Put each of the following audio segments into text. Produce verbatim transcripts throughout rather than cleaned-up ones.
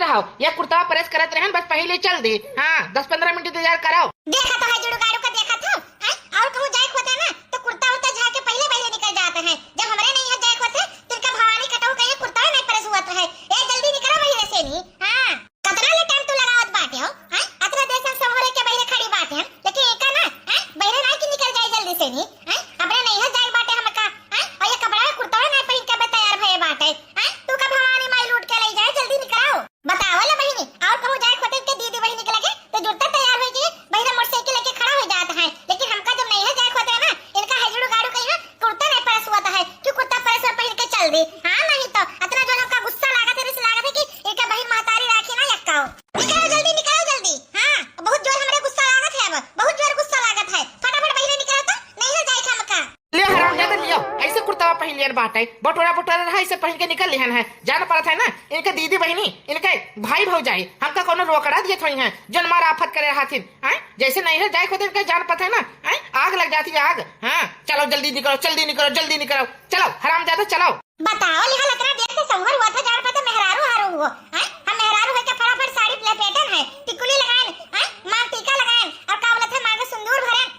हो, या कुर्ता press करत रहन, बस पहिले चल दी। हाँ, दस पन्द्रह मिनट इंतजार कराओ। देखा तो है जुड़गाड़ू का, देखा था, हैं? और कहूँ जाए होते ना, तो कुर्ता उर्ता झाड़ के पहिले बहिरे निकल जाते हैं। जब हमरे नहीं है जाए होते, तो इनका भवानी कटऊ का ये कुर्ता नहीं press हुआ है। ए, जल्दी निकलो बहिरे से नहीं। हाँ, कतना ले time तू लगावत बाटे हो, हैं? अतना देर से हम संभरे के बहिरे खड़ी बाटे हम, लेकिन एका ना, हैं? बहिरे ना कि निकल जाए जल्दी से नहीं, हैं? अपने नहीं है जाए बाटे हमका, हैं? और ये कपड़ा कुर्ता ना पहन के बे तैयार भए बाटे, हैं? तू का भवानी माई लूट के ले जाए, जल्दी निकलाओ। बताओ ले बहिनी, और कहूँ जाए होते के दीदी बहिनी के लगे, तो जुड़ता तैयार होई के बहिरे मोटरसाइकिल लेके खड़ा हो जात है, लेकिन हमका जब नहीं है जाए होते ना, इनका है जुड़गाड़ू कहीं ना कुर्ता नहीं press हुआ है कि कुर्ता press में पहन के चल दी। हाँ, नहीं तो अतना जोर हमका गुस्सा लागत है, रिस लागत है कि इनका बहिन महतारी राखी ना यक्का हो। निकलो जल्दी, निकलो जल्दी। हाँ, बहुत जोर हमरे गुस्सा लागत है, अब बहुत जोर गुस्सा लागत है। फटाफट बहिरे निकलो तो, नहीं है जाए हमका। ले हरामजादा लियो, ऐसे कुर्ता पहन लियन बाटे, बटोरा बटोरा रहा, इसे पहन के निकल लिहन है। जान पड़त है ना, इनके दीदी बहिनी, इनके भाई भौजाई, हमका कोनो रोकड़ा दिए थोड़ी हैं, जन मार आफत करे हाथिन, हैं? जैसे नहीं है जाए खुद इनके जान पड़त है ना, हैं? आग लग जाती है, आग। हाँ, चलो जल्दी निकलो, जल्दी निकलो, जल्दी निकलो, चलो हरामजादा चलो। बताओ लिहा, लतना देर से संवर हुआ था, जान पड़त मेहरारू हारू हुआ, हैं? हम मेहरारू है के फटाफट साड़ी लपेटन है, टिकुली लगाएन, हैं? मांग टीका लगाएन, और का बोलत है मांग सिंदूर भरेन,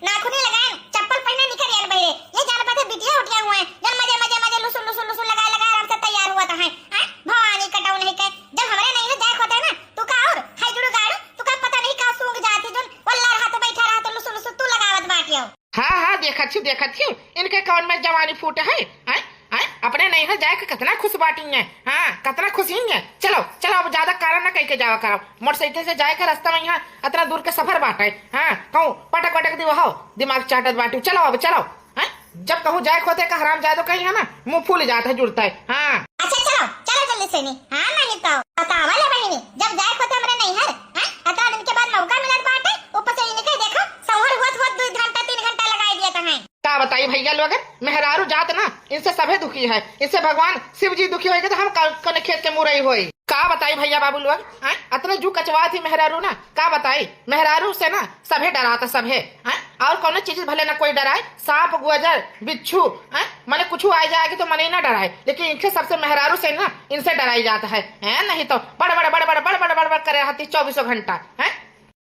नाखूनी लगाएन, चप्पल पहने निकल आएन बहिरे। ये जान पाते बिटिया उठिया हुए हैं, जन मजे, मजे, मजे लुसुन, लुसुन, लुसुन लगाए, लगाए आराम से तैयार हुआ था है। हैं? भवानी कटऊ नहीं के, जब हमरे नहीं है जाए होते ना, तू का और है जुड़गाड़ू, तू का पता नहीं का सूंघ जाती जोन, वल्ला रहा तो बैठा रहा तो लुसुन, लुसुन तू लगावत बाटियो। हाँ, हाँ, देखत ही, देखत ही, इनके कौन में जवानी फूट है, हैं? हैं? अपने नहीं है जाए के कितना खुश बाटी है, हाँ, कितना खुशी है। चलो, चलो, अब ज्यादा कारण ना कह के जावा करो। मोटरसाइकिल से जाए के रास्ता में यहाँ इतना दूर के सफर बाटे, हाँ, कहूँ पटक वटक दिवा हो, दिमाग चाटत बाटी। चलो अब चलो, हैं? जब कहूँ जाए खोते का हरामजादो कहीं है ना, मुँह फूल जाता है, जुड़ता है, हाँ। अच्छा चलो, चलो जल्दी से नहीं, हाँ, नहीं तो बतावा ले बहिनी, जब जाए खोते हमरे नहीं है, हैं? अतना दिन के बाद मौका मिलत बाटे, ऊपर से इनके देखो, संवर हुआ, हुआ दो घंटा, तीन घंटा लगाई दिया था, हैं? का बताई भैया लोगन, मेहरारू जात ना, इनसे सभे दुखी है, इनसे भगवान शिव जी दुखी होइगे तो हम का-, कौने खेत के मुरई होई। का बताई भैया बाबू लोग, हैं? अतने जू कचवात ही मेहरारू ना, का बताई, मेहरारू से ना सभे डराता सभे, हैं? और कौनो चीज भले ना कोई डराए, सांप, गुअजर, बिच्छू, हैं? मने कुछ आए जाएगी तो मने ना डराए, लेकिन इनके सबसे मेहरारू से ना, इनसे डराई जाता है, हैं? नहीं तो बड़ बड़ बड़ बड़ बड़ बड़ बड़ बड़ करे रहती चौबीसों घंटा, हैं?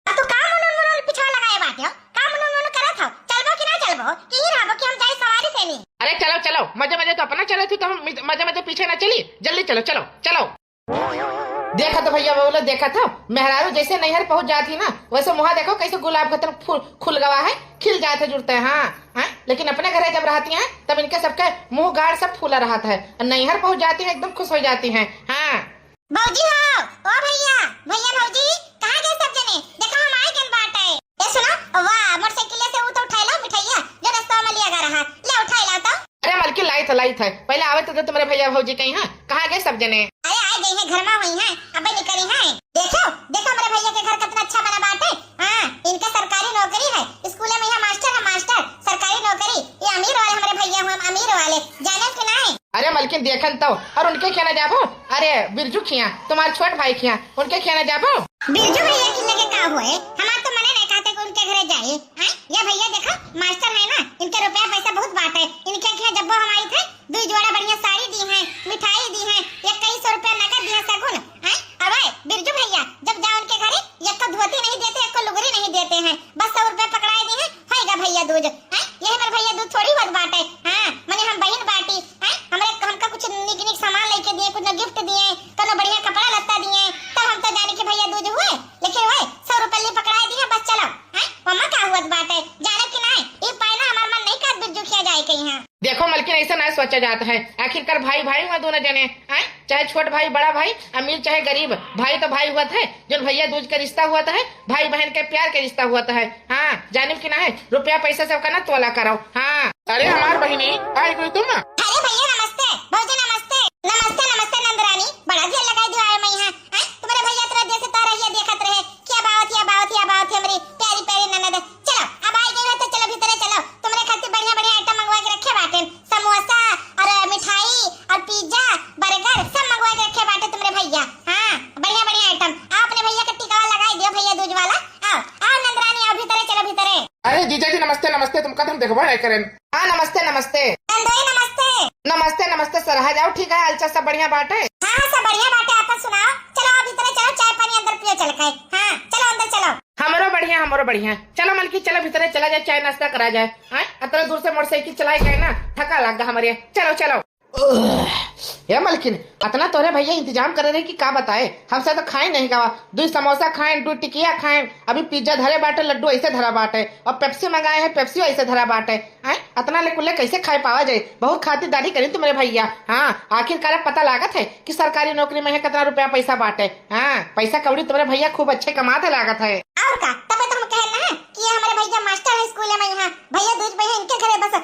आ तू का मुनुन मुनुन पिछवा लगाए बाटे हो? का मुनुन मुनुन करत हो? चलबो कि ना चलबो? यही रहबो कि हम जाई सवारी से नहीं? अरे चलो, चलो, मजे मजे तो अपना चले थी, तो हम मिज-, मजे मजे पीछे ना चली, जल्दी चलो, चलो, चलो। देखा तो भैया बोलो, देखा था, मेहरारू जैसे नैहर पहुंच जाती ना, वैसे मुहा देखो कैसे गुलाब खतन फूल खुल गवा है, खिल जाते जुड़ते हैं, हाँ, हाँ। लेकिन अपने घरे जब रहती हैं, तब इनके सबके मुंह गाड़ सब फूला रहता है, और नैहर पहुंच जाती है, एकदम खुश हो जाती हैं, हाँ। भौजी हो, ओ भैया, भैया भौजी, कहाँ गए सब जने? देखो हम आए गन बाटे। ए सुनो, वाह, मोटरसाइकिल से ऊ तो उठाए ला मिठाइया, जो रास्ता में लिया गा रहा। ले उठाए ला तो। अरे मलकिन, लाई था, लाई था। पहले आवे तो दे तुम्हारे भैया भौजी कहीं, हाँ? कहाँ गए सब जने? अरे आए गई है, घर में हुई है, अबे निकली है। देखो, देखो मेरे भैया के घर कितना अच्छा बना बाटे। हाँ, इनका सरकारी नौकरी है, स्कूल में यहाँ मास्टर है, मास्टर, सरकारी नौकरी। ये अमीर वाले हमारे भैया हुए, अमीर वाले, जाने कि नहीं? अरे मलकिन, देखन तो, और उनके खिया ना जाबो? अरे बिरजू खिया, तुम्हार छोट भाई खिया, उनके खिया ना जाबो? बिरजू भैया के लगे का होए? हमार तो मने नहीं कहते कि उनके घरे जाए। हैं? ये भैया देखो, मास्टर है ना, इनके रुपया पैसा बहुत बाटे। इनके खिया जब वो हम आई थे, दो जोड़ा बढ़िया साड़ी दी हैं, मिठाई दी हैं, इक्कीस सौ रुपया नगद दी है सगुन। हैं? अब आए बिरजू भैया, जब जाओ उनके घरे, एक तो धोती नहीं देते, एक को लुगरी नहीं देते हैं, बस सौ रुपया पकड़ाए दी हैं, होएगा भैया दूज, हैं? यही मेरे भैया दूज थोड़ी होत बाटे, हाँ, मने हम बहिन बाटी, हैं? हमरे, हमका कुछ निक निक सामान लेके दिए, कुछ न गिफ्ट दिए, कोनो बढ़िया कपड़ा लत्ता दिए, तब हम तो जाने कि भैया दूज हुए, लेकिन वही सौ रुपये पकड़ाए दिए, बस चलो, हैं? मम्मा का हुआ बाटे, जाने कि नहीं, ई पाए ना हमार मन नहीं कहत बिरजू खिया जाए कहीं, हाँ। देखो मलकिन, ऐसा ना सोचा जाता है, आखिरकार भाई भाई हुआ दोनों जने, हैं? चाहे छोट भाई, बड़ा भाई, अमीर चाहे गरीब, भाई तो भाई हुआ है, जो भैया दूज का रिश्ता हुआ है, भाई बहन के प्यार के रिश्ता हुआ है। हाँ, जानिब कि ना है, रुपया पैसा सबका ना तोला करो। हाँ। अरे हमार बहिनी, आई गई तुम? अरे भैया नमस्ते, भौजी नमस्ते। नमस्ते, नमस्ते नंदरानी, बड़ा देर लगाई दियो आए मैं यहाँ। हैं? तुम्हारे भैया इतना देर से तारा ये देखत रहे, क्या बात, क्या बात, क्या बात है मेरी प्यारी प्यारी ननद। चलो, अब आई गई है तो चलो भीतरे चलो, तुम्हारे खातिर बढ़िया बढ़िया आइटम मंगवा के रखे बाटे, समोसा और मिठाई और पिज्जा, बर्गर सब मंगवा के रखे बाटे तुम्हारे भैया। हाँ, बढ़िया बढ़िया आइटम। आओ अपने भैया का टिकावा लगाई दियो, भैया दूज वाला। आओ, आओ नंदरानी, आओ भीतरे, चलो भीतरे। अरे जीजा जी नमस्ते, नमस्ते, तुमका तो हम देखबो नहीं करें। हाँ नमस्ते, नमस्ते। नंदोई नमस्ते। नमस्ते, नमस्ते सर, आ जाओ, ठीक है, हालचाल सब बढ़िया बाटे? हाँ, हाँ, सब बढ़िया बाटे, आपन सुनाओ। चलो आओ ये चल के, हाँ, चलो अंदर चलो। हमरो बढ़िया, हमरो बढ़िया। चलो मलकिन, चलो भीतरे चला जाए, चाय नाश्ता करा जाए। हाँ, अतना दूर से मोटरसाइकिल चलाए गए ना, थका लग गा हमरे। चलो, चलो। ए मलकिन, अतना तोरे भैया इंतजाम करे रहे कि का बताए, हमसे तो खाए नहीं गवा। दुई समोसा खाए, दुई टिकिया खाए, अभी पिज्जा धरे बाटे, लड्डू ऐसे धरा बाटे, और पेप्सी मंगाए हैं, पेप्सी ऐसे धरा बाटे। हैं? अतना ले कुल्ले कैसे खाए पावा जाए? बहुत खातिरदारी करी तुम्हरे भैया। हाँ, आखिरकार अब पता लागत है कि सरकारी नौकरी में है कितना रुपया पैसा बाटे। हाँ, पैसा कौड़ी तुम्हरे भैया खूब अच्छे कमात है लागत है। और का, तबे तो हम कहन ना कि ये हमरे भैया मास्टर है स्कूल में, यहाँ भैया दूज भैया इनके घरे बस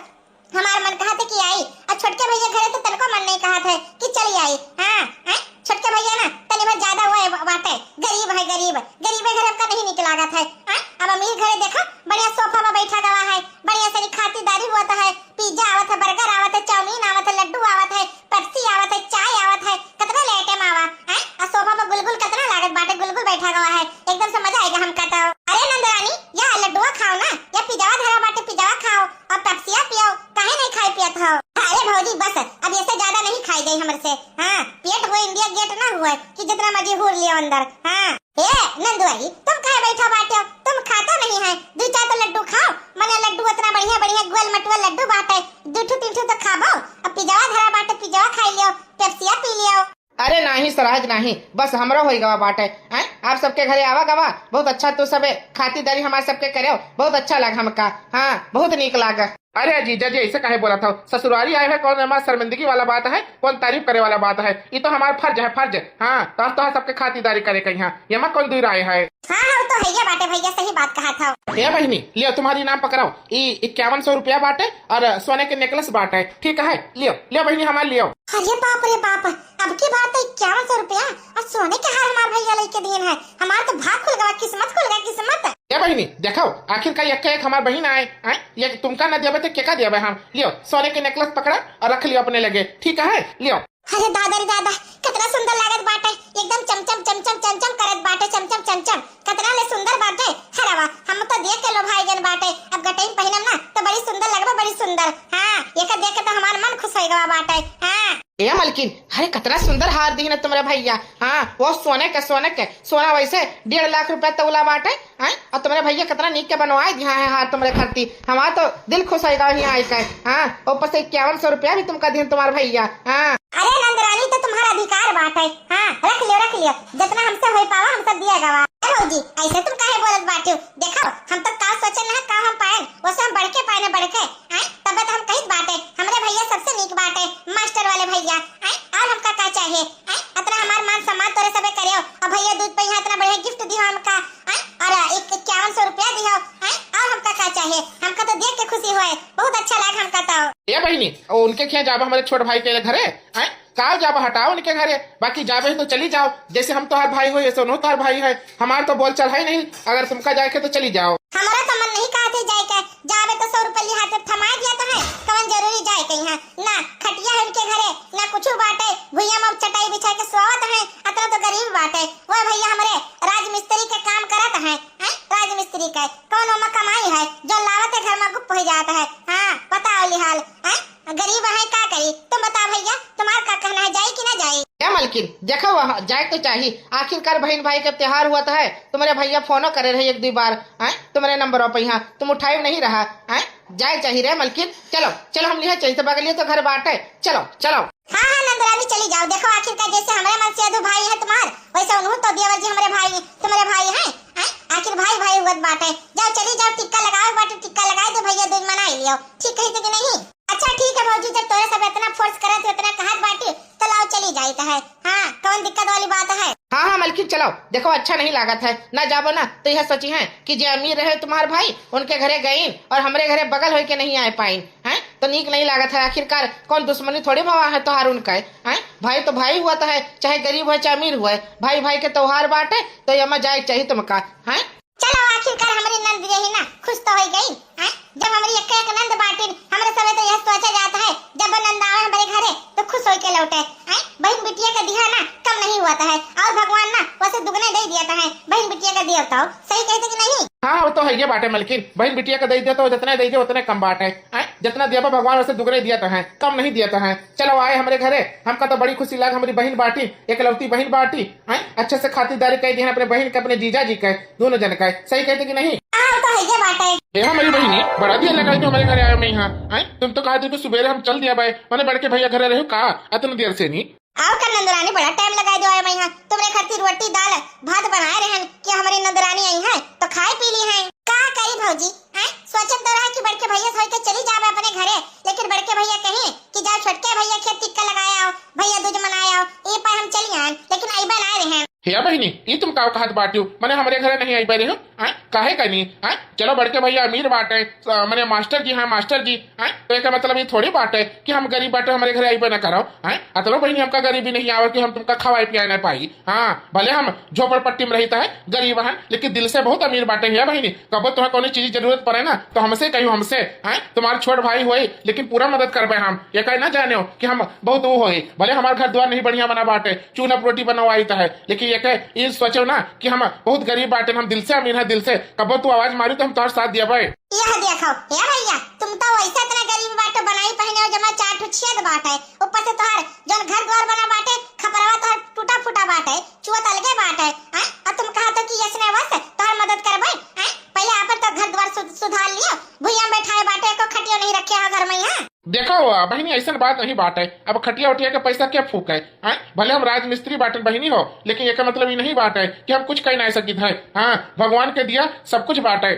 हमार मन कहत है कि आई, और छोटके भैया घरे तो तनको मन नहीं कहत है कि चली आई। हाँ, हैं? छोटके भैया ना तनी भर ज्यादा हुआ है बा-, बाटे, गरीब है गरीब, गरीबे घरे हमका नहीं निक लागत है। हाँ? अब अमीर घरे देखा बढ़िया सोफा में बैठा गवा है, बढ़िया से खातिरदारी होत है, पिज्जा आवत है, बर्गर आवत है, चाउमीन आवत है, लड्डू आवत है, पेप्सी आवत है, चाय आवत है, कितना ले आइटम आवा, हैं? आ सोफा पर गुलगुल कितना लागत बाटे, गुलगुल बैठा गवा है, एकदम से मजा आएगा हमका तो। अरे नंदरानी, या लड्डुआ खाओ ना, या पिज्जावा धरा बाटे, पिज्जावा खाओ, और पेप्सिया पियो, काहे नहीं खाए पियत हो? अरे भौजी बस, अब ऐसे ज्यादा नहीं खाई जाई हमर से। हाँ, पेट हुए इंडिया गेट ना हुए कि जितना मर्जी हूर लियो अंदर। हाँ। ए नंदुआई, तुम काहे बैठा बाटे हो? तुम खाता नहीं है, दो चार तो लड्डू खाओ, मने लड्डू इतना बढ़िया बढ़िया गोल मटुआ लड्डू बाटे, दू ठू तीन ठू तो खाबो, अब पिज्जावा धरा बाटे, पिज्जावा खाई लियो, पेप्सिया पी लियो। अरे नाही सराज नाही, बस हमरो होई गवा बाटे। हैं? आप सबके घरे आवा गवा, बहुत अच्छा तू सबे खातिरदारी हमार सबके करे, बहुत अच्छा लग हमका। हाँ, बहुत नीक लाग। अरे जीजा जी, ऐसे काहे बोलत हो? ससुरारी आए हैं, कौन एमा शर्मिंदगी वाला बात है, कौन तारीफ करे वाला बात है? ये तो हमार फर्ज है, फर्ज। हाँ, तो हम तो सबके खातिरदारी करे कहीं, हाँ, एमा कौन दुई राय है? हाँ, हाँ, वो तो है ये बाटे भैया, सही बात कहा था। ए बहिनी, लियो तुम्हारी नाम पकड़ो, ई इक्यावन सौ रुपया बाटे और सोने के नेकलेस बाटे, ठीक है? लियो, लियो बहिनी, हमार लियो। अरे बाप रे बाप, अब की बार तो इक्यावन सौ रुपया और सोने के हार हमार भैया लेके दिए हैं। हमार तो भाग खुल गवा, किस्मत खुल गवा, किस्मत। ए बहिनी, देखो, आखिर का एक एक हमार बहिन आए, आए, ये तुमका न देबे तो केका देबे हम? लियो, सोने के नेकलेस पकड़ा और रख लियो अपने लगे, ठीक है? लियो। अरे दादा रे दादा, कितना सुंदर लागत बाटे, एकदम चमचम चमचम चमचम करत बाटे, चमचम चमचम, कितना ले सुंदर बाटे। हरवा, हम तो देख के लोभाई गन बाटे। अब गटई में पहिनम ना तो बड़ी सुंदर लगबे, बड़ी सुंदर। हाँ, एका देख के तो हमार मन खुश हो गवा बाटे। हाँ। ए मलकिन, अरे कितना सुंदर हार दी ना तुम्हारे भैया। हाँ, वो सोने के, सोने के, सोना वैसे डेढ़ लाख रुपया तौला बाटे। हाँ, और तुम्हारे भैया कितना नीक के बनवाए दिया है हार तुम्हारे खरती। हमार तो दिल खुश हो गवा ही आए के। हाँ, ऊपर से इक्यावन सौ रुपया भी तुमका दिन तुम्हारे भैया। हाँ। अरे नंदरानी, तो तुम्हारा अधिकार बाटे। हाँ, रख लियो, रख लियो, जितना हमसे हो पावा हम सब दिया गवा। ए भौजी, ऐसे तुम काहे बोलत बाटियो? देखो, हम तो का सोचन है, का हम पाएन, वो से हम बढ़ के पाएन, बढ़ के। हैं? तबे तो हम कहित बाटे, हमरे भैया सबसे नीक बाटे, मास्टर वाले भैया। हैं? और हमका का चाहिए? हैं? इतना हमार मान सम्मान तोरे सबे करियो, और भैया दूज पे यहाँ इतना बढ़िया गिफ्ट दियो हमका। हैं? और एक इक्यावन सौ रुपया दियो। हैं? और हमका का चाहिए? हमका तो देख के खुशी होए, बहुत अच्छा लगा हमका तो। ए बहिनी, ओ उनके खिया जाबा हमारे छोट भाई के घरे। हैं? काव जाबा, हटाओ उनके घरे, बाकी जाबे ही तो चली जाओ, जैसे हम तोहार भाई हो, ऐसे उन्हों तोहार भाई है। हमार तो बोल चाल है नहीं, अगर तुमका जाए के तो चली जाओ। हमारा तो मन नहीं कहा थे जाए के, जाबे तो सौ रुपये हाथे थमा दिया तो है, कौन जरूरी जाए के यहाँ? ना खटिया है उनके घरे, ना कुछ बाटे, भुइया में चटाई बिछा के सोवत है, अतना तो गरीब बाटे। वो भैया हमरे राजमिस्त्री के काम करत है, हैं? राजमिस्त्री के कौन ओमा कमाई है, जो लावत है घर में गुप्प हो जात है। हाँ, बताओ लिहाल, हैं? गरीब है, का करी? तुम बताओ भैया, तुम्हार का कहना है, जाई कि ना जाई? ए मलकिन, देखो वहाँ जाए तो चाही, आखिरकार बहन भाई के त्योहार हुआ तो है। तुम्हारे भैया फोनो करे रहे एक दो बार, हैं? तुम्हारे नंबर पे यहाँ तुम उठाए नहीं रहा, हैं? जाए चाही रे मलकिन, चलो, चलो हम लिहे चाहिए तो बगलिए तो घर बाटे, चलो, चलो। हाँ, हाँ, नंदरानी चली जाओ, देखो आखिरकार जैसे हमारे मन से अदू भाई है तुम्हार, वैसे उन्हों तो देवर जी हमारे भाई, तुम्हारे भाई हैं, हैं? आखिर भाई भाई हुआ बाटे, जाओ चली जाओ, टिक्का लगाओ बाटे, टिक्का लगा दो भैया, दूज मनाई लियो, ठीक कही तो कि नहीं? अच्छा ठीक है भौजी, जब तोरे सब इतना फोर्स करत हो, इतना कहत बाटी, तो लाओ चली जाइत है। हाँ, कौन दिक्कत वाली बात है? हाँ, हाँ, मलकिन चलो, देखो अच्छा नहीं लागत है, ना जाबो ना, तो यह सोची है कि जे अमीर रहे तुम्हार भाई, उनके घरे गईन और हमरे घरे बगल होई के नहीं आए पाइन, हैं? तो नीक नहीं लागत है। आखिरकार कौन दुश्मनी थोड़ी भवा है तोहार उनका, हैं? भाई तो भाई हुआ तो है, चाहे गरीब होए, चाहे अमीर हुए, भाई भाई के त्योहार बाटे, तो एमा जाए के चाही तुमका, हैं? चलो, आखिरकार हमरी नंद यही ना खुश तो होई गई, हैं? जब हमरी एक एक नंद बाटिन, हमरे सबे तो यह सोचा जाता है, जब नंद आवे हमरे घरे, तो खुश होई के लौटे, हैं? बहन बिटिया के दिहा ना कम नहीं हुआ है, और भगवान ना वैसे दुगने दे दिया है, बहन बिटिया बिटिया का दिया बताओ, सही कहते कि नहीं? हाँ, वो तो है ये बाटे मलकिन, बहिन बिटिया का दे दिया तो जितने दे दिया उतने कम बाटे। हैं? जितना दिया बा भगवान वैसे दुगने दिया तो है, कम नहीं दिया तो है। चलो आए हमरे घरे, हमका तो बड़ी खुशी लाग, हमरी बहिन बाटी, एकलौती बहिन बाटी। हैं? अच्छे से खातिरदारी कह दिया अपने बहिन के, अपने जीजा जी के, दोनों जन के। सही कहते कि नहीं? हाँ, वो तो है ये बाटे। ए हमारी बहिनी, बड़ा दिया लगा दो हमरे घरे आए मैं यहाँ। हैं? तुम तो कहा दो कि सुबेरे हम चल दिया बाय, मैंने बड़के भैया घरे रहो का? अतन देर से नहीं। और का नंदरानी, बड़ा टाइम लगाए दो आए मैं यहाँ। तुमरे खातिर रोटी, दाल, भात बनाए रहन कि हमरे नंदरानी आई है तो खाए पी ली है। का करी भौजी, हैं? सोचत तो रहा कि बड़के भैया से होके चली जावे अपने घरे, लेकिन बड़के भैया कहीं कि जाओ छोटके भैया खेत टिक्का लगाए आओ, भैया दूज मनाए आओ, ये पाए हम चली आए, लेकिन अइबे ना रहे। हे बहिनी, ई तुम का कहत बाटियो? मने हमरे घरे नहीं अइबे रहे हो? हैं? काहे का नहीं? हैं? चलो बड़के भैया अमीर बाटे, अ, मने मास्टर जी हैं, मास्टर जी। हैं? तो एकर मतलब ये थोड़ी बाटे कि हम गरीब बाटे, हमरे घरे अइबे ना करो। हैं? अतलो बहिनी हमका गरीबी नहीं आवे कि हम तुमका खवाए पियाए ना पाई। हाँ, भले हम झोपड़पट्टी में रहता है, गरीब हैं, लेकिन दिल से बहुत अमीर बाटे हैं बहिनी। कबो तुम्हें कौनो चीज जरूरत पड़े ना तो हमसे कहियो, हमसे। हैं? तुम्हारे छोट भाई होए लेकिन पूरा मदद करबे हम। ये कहे ना जाने हो कि हम बहुत वो होए, भले हमार घर द्वार नहीं बढ़िया बना बाटे, चूल्हा पर रोटी बनवाई तो है, लेकिन ये कहे, ये सोचो ना कि हम बहुत गरीब बाटे, हम दिल से अमीर है, दिल से। कबो तू आवाज मारी तो हम तुम्हारे साथ दिया भाई। यह देखो, हे भैया, तुम तो वैसे इतना गरीब बाटे, बनाई पहने हो जमा चार ठो छेद बाटे, ऊपर से तोहार जौन घर द्वार बना बाटे, खपरवा तोहार टूटा फूटा बाटे, चुअत अलगे बाटे, हैं? और तुम कहा तो कि यसने वस तोहार मदद करबे, हैं? पहले आपन तो घर द्वार सु-, सुधार लियो, भुइया में बैठाए बाटे, एको खटियो नहीं रखे हो घर में यहाँ। देखो बहिनी, ऐसन बात नहीं बाटे, अब खटिया उटिया के पैसा क्या फूके, हैं? भले हम राजमिस्त्री बाटन बहिनी हो, लेकिन एकर मतलब ई नहीं बाटे कि हम कुछ कह नहीं सकित है। हाँ, भगवान के दिया सब कुछ बाटे।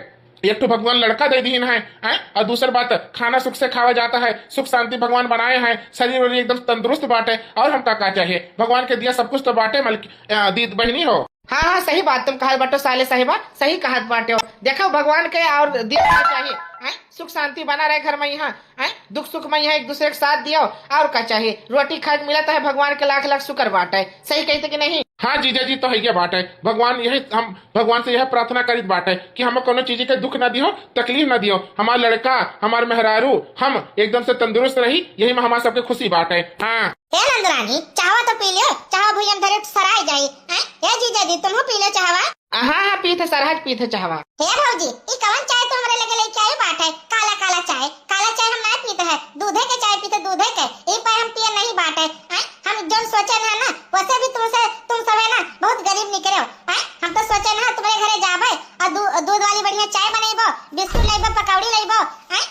एक तो भगवान लड़का दे दीन है, हैं? और दूसर बात, खाना सुख से खावा जाता है, सुख शांति भगवान बनाए हैं, शरीर वरीर एकदम तंदुरुस्त बाटे, और हमका का चाहिए? भगवान के दिया सब कुछ तो बाटे मलक-, अ, दीद बहिनी हो। हाँ, हाँ, सही बात तुम कहत बाटो साले साहिबा, सही कहत बाटो। देखो भगवान के और दिया का चाहिए, हैं? सुख शांति बना रहे घर में यहाँ, हैं? दुख सुख में यहाँ एक दूसरे के साथ दियो, और का चाहिए? रोटी खाए के मिला तो है, भगवान के लाख लाख शुक्र बाटे। सही कहते कि नहीं? हाँ जीजा जी, तो है ये बाटे। भगवान यही हम भगवान से यह प्रार्थना करित बाटे कि हम कोनो चीज के दुख ना दियो, तकलीफ ना दियो। हमार लड़का, हमार मेहरारू, हम एकदम से तंदुरुस्त रही, यही में हमार सबके खुशी बाटे। हाँ। हे नंदरानी, चाहवा तो पी लियो, चाहवा भुइया में धरे सराय जाई। हैं? हे जीजा जी, तुमहू पी लियो चाहवा। हाँ, हाँ, पीत है, सरहज पीत है चाहवा। हे भौजी, ई कवन चाय तू हमरे लगे लेके आई बाटे? काला काला चाय, काला चाय हम ना पीत है, दूधे के चाय पीत है, दूधे के। ई पाए हम पिए नहीं बाटे। हैं? हम जौन सोचे रहे ना, वैसे भी तुमसे, तुम सब है ना, बहुत गरीब निकले हो। हैं? हम तो सोचे ना तुम्हरे घरे जाबे और दू-, दूध वाली बढ़िया चाय बनैबो, बिस्कुट लैबो, पकौड़ी लैबो, हैं?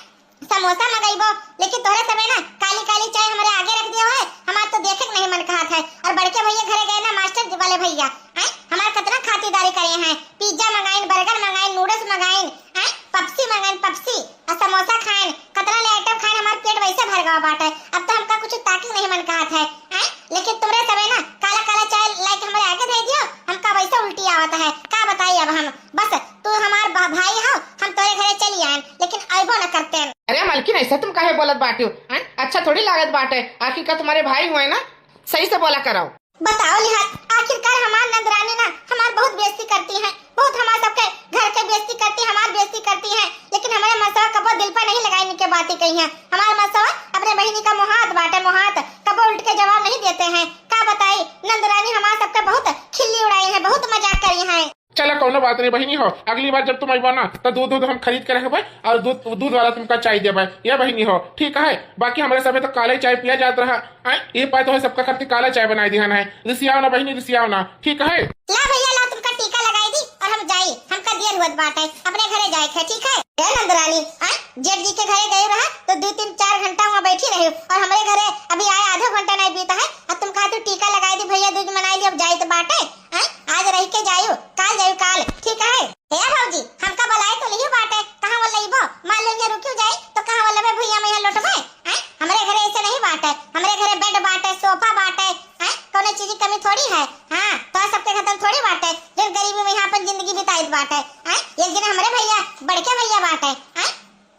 समोसा मंगैबो, लेकिन तोहरे सबे ना काली काली चाय हमरे आगे रख दियो है। हमार तो देखे के नहीं मन कहत है। और बड़के भैया घरे गए ना, मास्टर जी वाले भैया, हैं? हमार कितना खातिरदारी करे हैं, पिज्जा मंगाइन, बर्गर मंगाइन, नूडल्स मंगाइन, हैं? पप्सी मंगाइन, पप्सी, और समोसा खाइन, कितना ले आइटम खाइन, हमार पेट वैसे भर गवा बाटे। अब तो हमका कुछ ताके के नहीं मन कहत है, हैं? लेकिन तुमरे सबे ना काला काला चाय लाइके हमरे आगे दे दियो, हमका वैसे उल्टी आवत है, का बताई अब हम। बस तू हमार भा-, भाई हो, हम तोरे घरे चली आएन, लेकिन अइबो न करते। अरे मलकिन, ऐसे तुम काहे बोलत बाटियो? हैं? अच्छा थोड़ी लागत बाटे, आखिर का तुम्हारे भाई हुए ना, सही से बोला करो। बताओ निहार, आखिरकार हमार नंदरानी ना हमार बहुत बेइज्जती करती है, बहुत हमार सबके घर के बेइज्जती करती, हमार बेइज्जती करती है, लेकिन हमारे मनसवा कबो दिल पर नहीं लगाई इनके बातें कही है। हमार मनसवा अपने बहिनी का मोहात बाटे, मोहात, कबो उल्ट के जवाब नहीं देते हैं। का बताई, नंदरानी हमार सबके बहुत खिल्ली उड़ाई है, बहुत मजाक करी है। चला, कौनो बात नहीं बहिनी हो, अगली बार जब तुम अइबा ना, तो दूध, दूध हम खरीद के रखबे और दूध, दूध वाला तुमका चाय देबे, ये बहिनी हो, ठीक है? बाकी हमरे सबे तो काले चाय पिया जात रहा, आय, ये पाए तो है सबका खातिर काला चाय बनाई दिहन है। रिसियाओ ना बहिनी, रिसियाओ ना, ठीक है? ला भैया, ला तुमका टीका लगाई दी और हम जाई, हमका दियर होत बाटे, अपने घरे जाए के, ठीक है? ए नंदरानी, आय, जेठ जी के घरे गए रहा तो दो तीन चार घंटा वहाँ बैठी रही और हमरे घरे अभी आए आधा घंटा नहीं बीता है और तुम खातिर टीका लगाई दी, भैया दूज मनाई ली, अब जाइत बाटे। हैं? आज रह के जायु, काल जायु, काल, ठीक है? हे भौजी, हमका बुलाए तो लियो बाटे, कहाँ वो लइबो? मान लो यहाँ रुकियो जाई, तो कहाँ वो लबे भुइया में यहाँ लोटबे? हैं? हमरे घरे ऐसे नहीं बाटे, हमरे घरे बेड बाटे, सोफा बाटे, हैं? कौनो चीज की कमी थोड़ी है। हाँ, तो सबके खत्म थोड़ी बाटे, जो गरीबी में यहाँ अपन जिंदगी बिताइत बाटे, हैं? एक दिन हमरे भैया, बड़के भैया बाटे, हैं?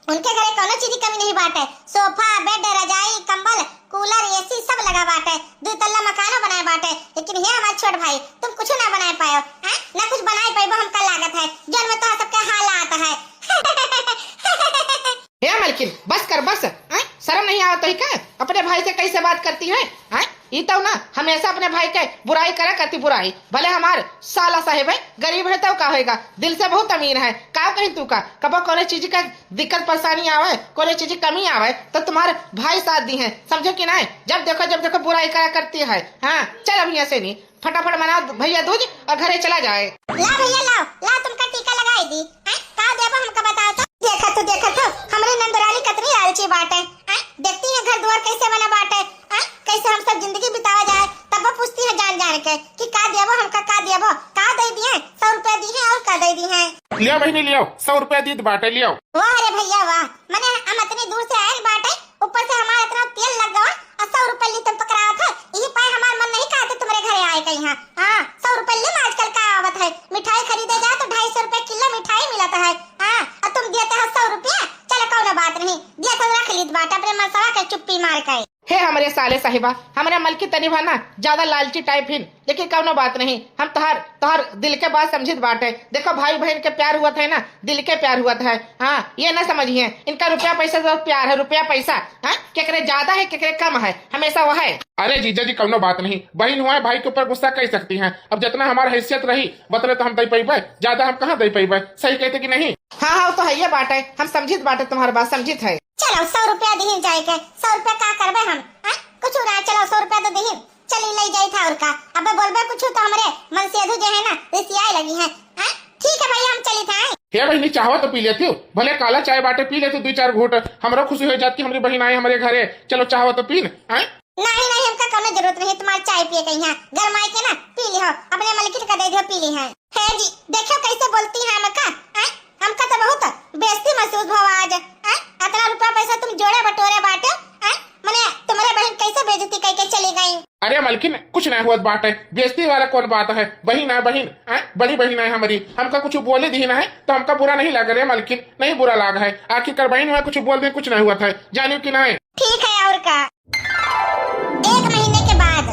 उनके घरे कौनो चीज की कमी नहीं बाटे, सोफा, बेड, रजाई, कंबल, कूलर, एसी सब लगा बाटे, दो तल्ला मकानो बनाए बाटे, लेकिन हे हमार छोट भाई, तुम कुछ ना बनाए पायो, हैं? ना कुछ बनाए पाइबो, हमका लागत है, जौन में तोहरा सबके हालात है। हे मलकिन, बस कर, बस, हैं? शर्म नहीं आवत है का? अपने भाई से कैसे बात करती है, हैं? ई तउ ना हमेशा अपने भाई के बुराई करा करती बुराई। भले हमार साला साहेब है, गरीब है तउ का होएगा, दिल से बहुत अमीर है। का कहीं तू का, कबो कौनो चीज का दिक्कत परेशानी आवे, कौनो चीज की कमी आवे तो तुम्हार भाई साथ दिहे, समझो कि नाहीं? जब देखो जब देखो बुराई करा करती है। हाँ, चल अब यहाँ से नहीं, फटाफट मना भैया दूज और घरे चला जाए। ला भैया लाओ, ला तुमका टीका लगाई दी। हैं? का देबो हमका बताओ तो। देखत हो, देखत हो, हमरे नंदरानी कतनी लालची बाटे। हैं? देखती है घर दुआर कैसे बना बाटे। हैं? कैसे हम सब जिंदगी बितावा जाए। तब वो पूछती है जान जान के कि का देबो हमका, का देबो, का दे दिए, सौ रुपया दी है और का दे दी है। लियो बहिनी लियो, सौ रुपया दीत बाटे, लियो। वाह रे भैया वाह, मने हम अतनी दूर से आयल बाटे, ऊपर से हमार इतना तेल लग गवा, और सौ रुपये ली तुम पकड़ावत है, यही पाए हमार मन नहीं कहते तुम्हारे घरे आए कहीं। हाँ, हाँ, सौ रुपये ली में आजकल का आवत है, मिठाई खरीदे जाए तो ढाई सौ रुपये किलो मिठाई मिलत है। हाँ, और तुम देते हो सौ रुपया, चलो कौनो बात नहीं, दिया तो रख लीत बाटे अपने मनसवा के चुप्पी मार के। हे हमरे साले साहिबा, हमरे मलकी तनी भा ना ज्यादा लालची टाइप हिन, लेकिन कौनो बात नहीं, हम तोहार, तोहार दिल के बात समझित बाटे। देखो भाई बहन के प्यार हुआ था ना, दिल के प्यार हुआ था। हाँ, ये ना समझिए, इनका रुपया पैसा से प्यार है, रुपया पैसा। हाँ, केकरे ज्यादा है, केकरे कम है, हमेशा वह है। अरे जीजा जी, कौनो बात नहीं, बहन हुआ है, भाई के ऊपर गुस्सा कर सकती हैं। अब जितना हमार हैसियत रही, उतने तो हम दे पैबे, ज्यादा हम कहाँ दे पैबे? सही कहते कि नहीं? हाँ, हाँ, वो तो है, ये बात है, हम समझित बाटे, तुम्हारे बात समझित है। चलो, सौ रुपया दिहिन जाए के, सौ रुपया का करबे हम, हैं? कुछ ना, चलो, सौ रुपया तो दिहिन, चली ले जाई था और का। अबे बोलबे कुछ तो हमरे मनसेधु जे है ना, रिसियाए लगी है, हैं? ठीक है भैया, हम चली था, हैं? हे बहिनी, चाहवा तो पी लेती हो, भले काला चाय बाटे, पी लेती दुई चार घूंट, हमरो खुशी हो जाती, हमरी बहिन आए हमरे घरे, चलो चाहवा तो पीन, हैं? नहीं, नहीं, हमका कौनो जरूरत नहीं तुम्हार चाय पिए के यहाँ, गरमाई के ना पी ली हो, अपने मलकिन का दे दियो, पी ली है। हे जी, देखो कैसे बोलती है हमका, हैं? हमका तो बहुत बेइज्जती महसूस भवा आज, हैं? इतना रुपया पैसा तुम जोड़े बटोरे बाटे, हैं? मने तुम्हारे बहन कैसे बेइज्जती करके चली गई? अरे मलकिन, कुछ नहीं हुआ बाटे, बेइज्जती वाला कौन बात है? बहिन है बहिन, हैं? बड़ी बहिन है हमारी, हमका कुछ बोले दी ना है तो हमका बुरा नहीं लग रे मलकिन, नहीं बुरा लाग है, आखिरकार बहिन हुआ कुछ बोल दे, कुछ नहीं हुआ था, जानियो कि नहीं? ठीक है और का। एक महीने के बाद।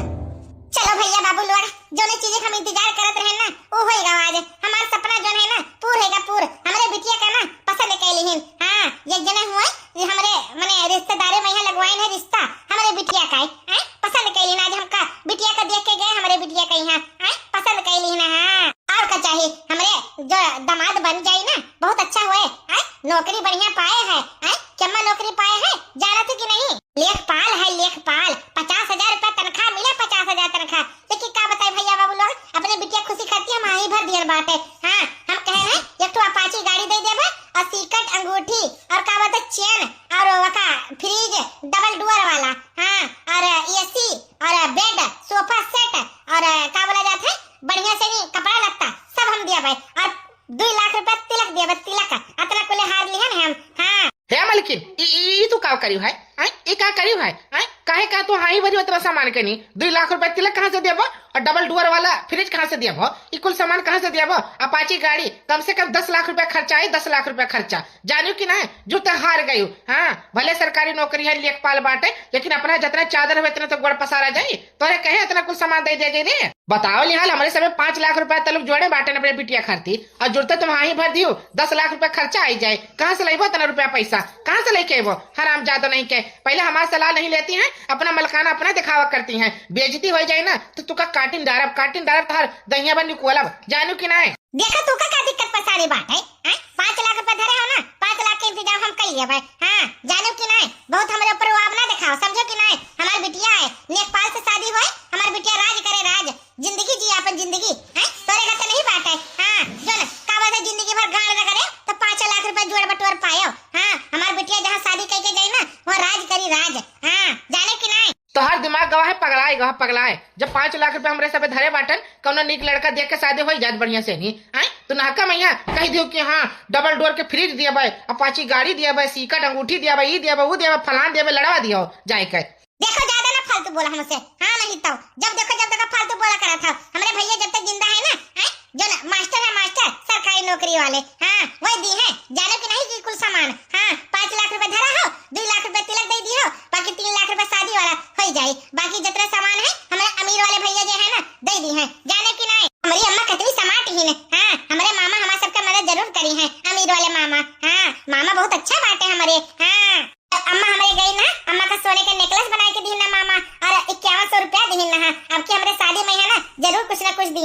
चलो भैया बाबू लोग, जोने चीज के हम इंतजार करत रहे ना, वो होएगा आज। हमार सपना जोन है ना, पूर होएगा पूर। हमरे बिटिया का ना पसंद कैली हिन। हाँ, एक जने हुए, ये हमरे मने रिश्तेदारे में यहाँ लगवाइन है रिश्ता, हमरे बिटिया का है, हैं? पसंद कैली ना, आज हमका बिटिया का देख के गए, हमरे बिटिया का यहाँ, हैं? पसंद कैली ना, हाँ। और का चाहिए, हमरे जो दामाद बन जाई ना, बहुत अच्छा हुए, हैं? नौकरी बढ़िया पाए है, हैं? केमा नौकरी पाए है, जानत है कि नहीं? लेखपाल है, लेखपाल, पचास हजार रुपया तनख्वाह मिले, पचास हजार तनख्वाह। लेकिन का बताई भैया बाबू लोग, अपने बिटिया खुशी खातिर हम हाही भर दियर बाटे। हाँ, हम कहे हैं, एक ठो अपाची गाड़ी दे देबे, और सिकट, अंगूठी, और का बोलते, चेन, और वका फ्रिज, डबल डोर वाला, हाँ, और एसी, और बेड, सोफा सेट, और का बोला जात है, बढ़िया से नहीं कपड़ा लत्ता, सब हम दिया भाई, और दुई लाख रुपया तिलक दिया भाई, तिलक, अतना कुले हार लिहन हम। हाँ। हे मलकिन, ई, ई, ई तू का करियो है? आय, ई का करियो है? आय, काहे का तू हाही भरी उतना सामान के नहीं? दुई लाख रुपया तिलक कहाँ से देबो? और डबल डोर वाला फ्रिज कहाँ से देबो? ई कुल सामान कहाँ से देबो? अपाची गाड़ी, कम से कम दस लाख रुपया खर्चा आई, दस लाख रुपया खर्चा। जानियो कि ना, जो तो हार गयो। हाँ, भले सरकारी नौकरी है, लेखपाल बाटे, लेकिन अपना जितना चादर हो, इतना तो गोड़ पसारा जाई। तोरे कहे इतना कुल सामान दे दे जाई रे? बताओ लिहाल, हमरे सबे पाँच लाख रुपया तलुक जोड़े बाटन अपने बिटिया खातिर, और जुड़ते तुम हाही भर दियो, दस लाख रुपया खर्चा आई जाए। कहाँ से लइबो इतना रुपया पैसा? कहाँ से लेके अइबो? हराम जादो नहीं के, पहले हमार सलाह नहीं लेती हैं, अपना मलकाना अपना दिखावा करती हैं। बेइज्जती हो जाए ना, तो तुका काटिन डारब, काटिन डारब, तोहर दहिया बन निकोलब, जानू कि नहीं? देखो, तू का, का दिक्कत परेशानी बात है, हैं? पाँच लाख रुपया धरे हो ना, पाँच लाख के इंतजाम हम कर लेब है। हाँ, जानो कि नहीं, बहुत हमरे ऊपर रुआब ना दिखाओ, समझो कि नहीं? हमार बिटिया है, लेखपाल से शादी होए, हमार बिटिया राज करे, राज, जिंदगी जी अपन जिंदगी, हैं? तोरे घर तो नहीं बात है। हाँ, जो ना, का बात है, जिंदगी भर गाड़ न करे, तो पाँच लाख रुपया जोड़ बटोर पायो। हाँ, हमार बिटिया जहाँ शादी करके जाई ना, वहाँ राज करी, राज। हाँ, जाने कि नहीं? तोहार दिमाग गवा है, पगलाए गवा, पगलाए। जब पाँच लाख रुपया हमरे सबे धरे बाटन, कौनो नीक लड़का देख के शादी होई जात बढ़िया से नहीं, आय? तू नहका मैया कह दियो कि हाँ, डबल डोर के फ्रिज दिया भाई, अपाची गाड़ी दिया भाई, सीकट अंगूठी दिया भाई, ई दिया भाई, ऊ दिया भाई, फलान दिया भाई, लड़वा दियो जाए के। देखो, ज्यादा ना फालतू बोला हमसे, हाँ नहीं तो, जब देखो, जब देखो फालतू बोला करा था। हमरे भैया जब तक जिंदा है ना, आय? जो ना, मास्टर है, मास्टर, सरकारी नौकरी वाले, हाँ, वही दी है। जानो कि नहीं कि कुल सामान, हाँ, पाँच लाख रुपया धरा हो, दुई लाख रुपया तिलक दे दी हो, बाकी तीन लाख रुपया शादी वाला हो ही जाए, बाकी जितना सामान है, हमारे अमीर वाले भैया जो है ना, दे दी है। जाने कि नहीं, हमारी अम्मा कितनी smart ही ने, हाँ, हमारे मामा हमारे सबका मदद जरूर करी है, अमीर वाले मामा, हाँ, मामा बहुत अच्छा बाटे हमारे, हाँ। अम्मा हमरे गई ना, अम्मा का सोने के necklace बना के दी ना मामा, और इक्यावन सौ रुपया दी।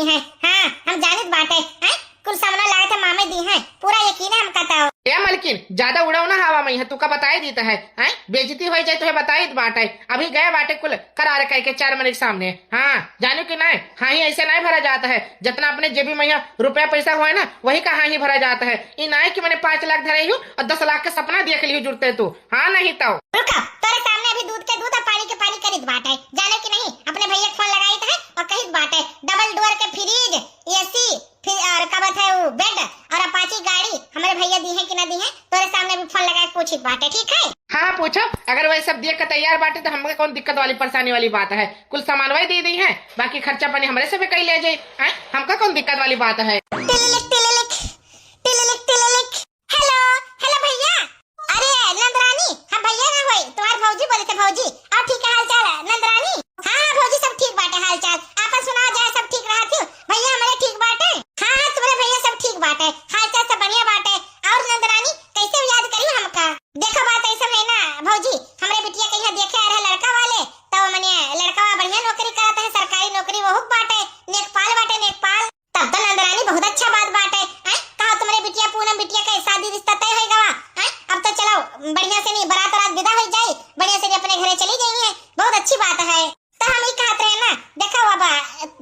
हैं, हाँ, हम जानित बाटे, हैं? कुल समनवा लागत है मामे दी हैं, पूरा यकीन है हमका तो। ए मलकिन, ज्यादा उड़ाओ ना हवा में, है तू का बताई दीत है, हैं? बेइज्जती होइ जाए तो है बताई दीत बाटे। अभी गए बाटे कुल करार कइ के चेयरमैन के सामने। हाँ, जानिउ कि नाहीं, हाँही ऐसे नाहीं भरा जात है। जतना अपने जेबी में यहाँ रुपया पैसा होए ना, वही का हाँही भरा जात है। ई नाहीं कि मने पाँच लाख धरे हूँ और दस लाख के सपना देख लिहू जुड़ते तू। हाँ, नहीं तो। रुका, तोरे सामने अभी दूध के दूध और पानी के पानी करित बाटे। जानिउ कि नहीं, अपने भैया के फोन लगाइत है और कहित बाटे, डबल डोर के फ्रिज, एसी, फिर और का बात है, वो बेड और अपाची गाड़ी हमरे भैया दी है कि ना दी है, तोरे सामने अभी फोन लगा के पूछित बाटे, ठीक है? हाँ, हाँ, पूछो। अगर वही सब देख के तैयार बाटे तो हमका कौन दिक्कत वाली परेशानी वाली बात है? कुल सामान वही दे दी है, बाकी खर्चा पानी हमरे से भी कई ले जाई। हैं? हमका कौन दिक्कत वाली बात है? टिलिलिक, टिलिलिक, टिलिलिक, टिलिलिक। हेलो, हेलो भैया। अरे नंदरानी, हम भैया ना होई, तुम्हार भौजी बोले थे भौजी। और ठीक है हाल चाल है नंदरानी? हाँ, हाँ भौजी, सब ठीक बाटे हाल चाल। आपन सुनाओ जाए, सब ठीक रहा थी? भैया हमरे ठीक बाटे? हाँ, हाँ, तुम्हारे भैया सब ठीक बाटे, हाल चाल सब बढ़िया बाटे। और नंदरानी, कैसे याद करी हमका? देखो बात ऐसा है ना भौजी, हमरे बिटिया के यहाँ देखे आ रहे लड़का वाले, तो मने लड़का बढ़िया नौकरी करत है, सरकारी नौकरी वहुक बाटे, नेकपाल बाटे, नेकपाल। तब तो नंदरानी बहुत अच्छा बात बाटे। हैं? कहा तुम्हारे बिटिया, पूनम बिटिया के शादी रिश्ता तय हो गवा। हैं? अब तो चलो बढ़िया से नहीं, बारात रात विदा हो जाई, बढ़िया से नहीं अपने घरे चली जाई है, बहुत अच्छी बात है। तो हम ई कहत रहे ना, देखो बाबा,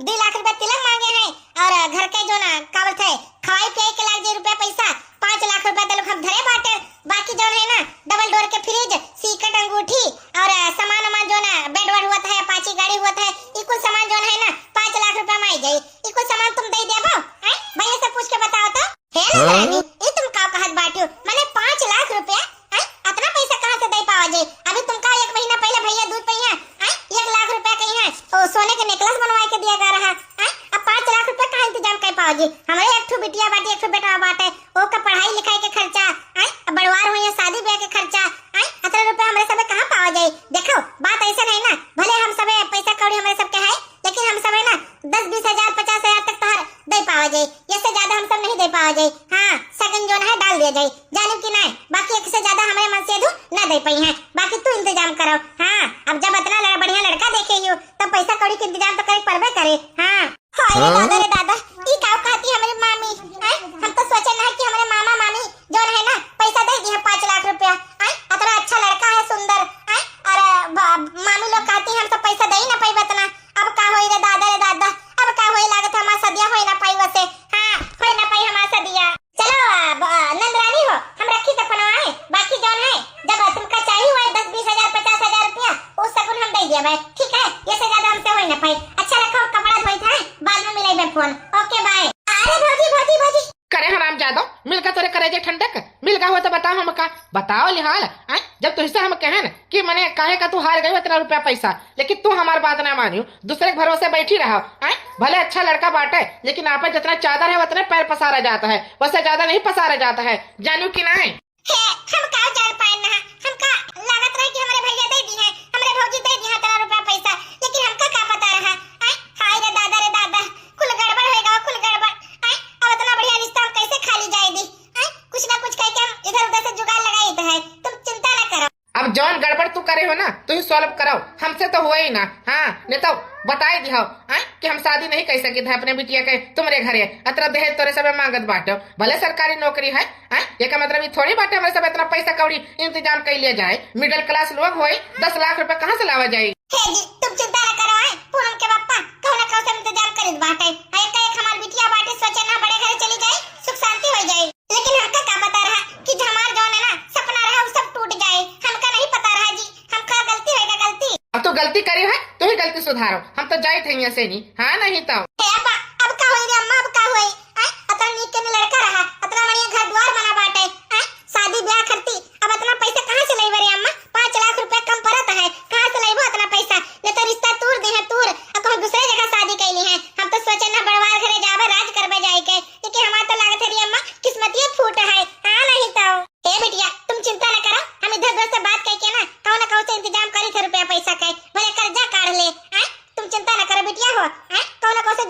दो लाख रुपया तिलक मांगे हैं और घर के जो ना का बोलते हैं, खवाई पियाई के लाग जे रुपया पैसा, पाँच लाख रुपया तलक हम धरे बाटे। बाकी जौन है ना, डबल डोर के फ्रिज, सीकट, अंगूठी और सामान वामान जो ना, बेड वेड हुआ है, अपाची गाड़ी हुआ है, ई कुल सामान जौन है ना, पाँच लाख रुपया में आई जाई। ई कुल सामान तुम दे देबो? हैं? भैया से पूछ के बताओ तो। हे हाँ? नंदरानी, ई तुम का कहत बाटियो? मने पाँच लाख रुपया? हैं? अतना पैसा कहाँ से दे पावा जी? अभी तुमका एक महीना पहले भैया दूध पइहा, हैं? एक लाख रुपया कइहा, ओ सोने के नेकलेस बनवाए के दिया गा रहा, हैं? अब पाँच लाख रुपया कहाँ इंतजाम कर पावा जी? हमरे एक ठो बिटिया बाटे, एक ठो बेटा बाटे, ओका पढ़ाई लिखाई के खर्चा, हैं? अब बड़वार हुई है, शादी ब्याह के खर्चा, हैं? अतना रुपया हमरे सबे कहाँ पावा जाई? देखो, बात ऐसा नहीं ना, भले हम सबे पैसा कौड़ी हमरे सबके है, लेकिन हम सबे ना दस बीस हजार, पचास हजार तक तोहर दे पावा जाई, इससे ज्यादा हम सब नहीं दे पावा जाई। हाँ, सगन जोन है डाल दिया जाई, जानिउ कि नाहीं, बाकी एक से ज्यादा हमरे मन से दू ना दे पाई हैं, बाकी तू इंतजाम करो। हाँ, अब जब इतना लड़-, बढ़िया लड़का देखे ही हो, तो पैसा कौड़ी के इंतजाम तो करे पड़बे करे। हाँ। हाय रे हाँ? दादा रे दादा, ई का कहती हमरे मामी? हैं? हम तो सोचे ना कि हमरे मामा मामी जौन है ना, पैसा दे दिए पाँच लाख रुपया। हैं? अतना अच्छा लड़का है, सुंदर। हैं? और, ब-, मामी लोग कहती हम सब पैसा दे ही ना पाई इतना। अब का होई रे दादा रे दादा, अब का होई, लागत हमार सदिया होई ना पाई वसे। हाँ, होई ना पाई हमार सदिया। चलो, अब, नंदरानी हो, हम रखी तो फोनवा है, बाकी जौन है, जब तुमका चाहिए हुआ है दस बीस हजार, पचास हजार रुपया, उ सगुन हम दे दिया भाई, ठीक है? ये से ज्यादा हमसे होई ना पाई। अच्छा रखो, कपड़ा धोई था, बाद में मिलाई फोन। OK, bye। अरे भौजी, भौजी, भौजी। करे हरामजादो, मिलका तोरे करेजे ठंडक, मिलका हुआ तो बताओ हमका, बताओ लिहाल, आय? जब तुझसे हम कहन कि मने काहे का तू हार गई इतना रुपया पैसा, लेकिन तू हमार बात ना मानियो, दूसरे के भरोसे बैठी रहा, आय? भले अच्छा लड़का बाटे, लेकिन आप जितना चादर है उतने पैर पसारा जाता है, वैसे ज्यादा नहीं पसारा जाता है, जानियो कि नाहीं? हे, हम का जान पाए ना, हमका लागत रहे कि हमरे भैया दे दी है, हमरे भौजी दे दी है इतना रुपया पैसा, लेकिन हमका का पता रहा, आय? हाय रे दादा रे दादा, कुल गड़बड़ होएगा, कुल गड़बड़, आय? अब इतना बढ़िया रिश्ता हम कैसे खाली जाए दी, आय? कुछ ना कुछ कह के हम इधर उधर से जुगाड़ लगाई तो है, तुम चिंता ना करो। अब जौन गड़बड़ तू करे हो ना, तू ही solve कराओ, हमसे तो हुआ ही ना। हाँ, नहीं तो बताए दिहो, हाँ, कि हम शादी नहीं कर सकित है अपने बिटिया के तुम्हरे घरे। अतरा दहेज तोरे सबे मांगत बाटो, भले सरकारी नौकरी है, हाँ, ये का मतलब ये थोड़ी बाटे हमरे सब इतना पैसा कौड़ी इंतजाम कर लिया जाए। Middle class लोग होई, दस लाख रुपया कहाँ से लावा जाए? हे जी, तुम चिंता न करो, है पूनम के पापा कहूँ ना कहूँ से इंतजाम करित बाटे। है एक, एक हमार बिटिया बाटे, सोचे ना बड़े घरे चली जाए, सुख शांति हो जाए। लेकिन हमका का पता रहा कि हमार जौन है ना सपना रहा, वो सब टूट जाए। हमका नहीं पता रहा जी, हमका गलती होएगा, गलती। अब तो गलती करी है, तू ही गलती सुधारो। हम तो जाइत है यहाँ से नहीं, हाँ नहीं तो। हे अब्बा, अब का होई रे अम्मा, अब का होई? आय, अतना नीक के लड़का रहा, अतना बढ़िया घर द्वार बना बाटे, आय, शादी ब्याह करती, अब अतना पैसा कहाँ से लेबे रे अम्मा? पाँच लाख रुपया कम पड़त है, कहाँ से लेबो अतना पैसा? नहीं तो रिश्ता तूर दे है, तूर, अब कहूँ दूसरे जगह शादी कैली है। हम तो सोचे ना बड़वार घरे जाबे, राज करबे जाए के, लेकिन हमार तो लागत है रे अम्मा, किस्मतिये फूट है, हाँ नहीं तो। हे बिटिया, तुम चिंता न करो, हम इधर उधर से बात करके ना कहूँ ना कहूँ से इंतजाम करी थे रुपया पैसा के, भले कर्जा काढ़ ले, हैं? तुम चिंता न करो बिटिया हो, हैं? कहूँ ना कहूँ से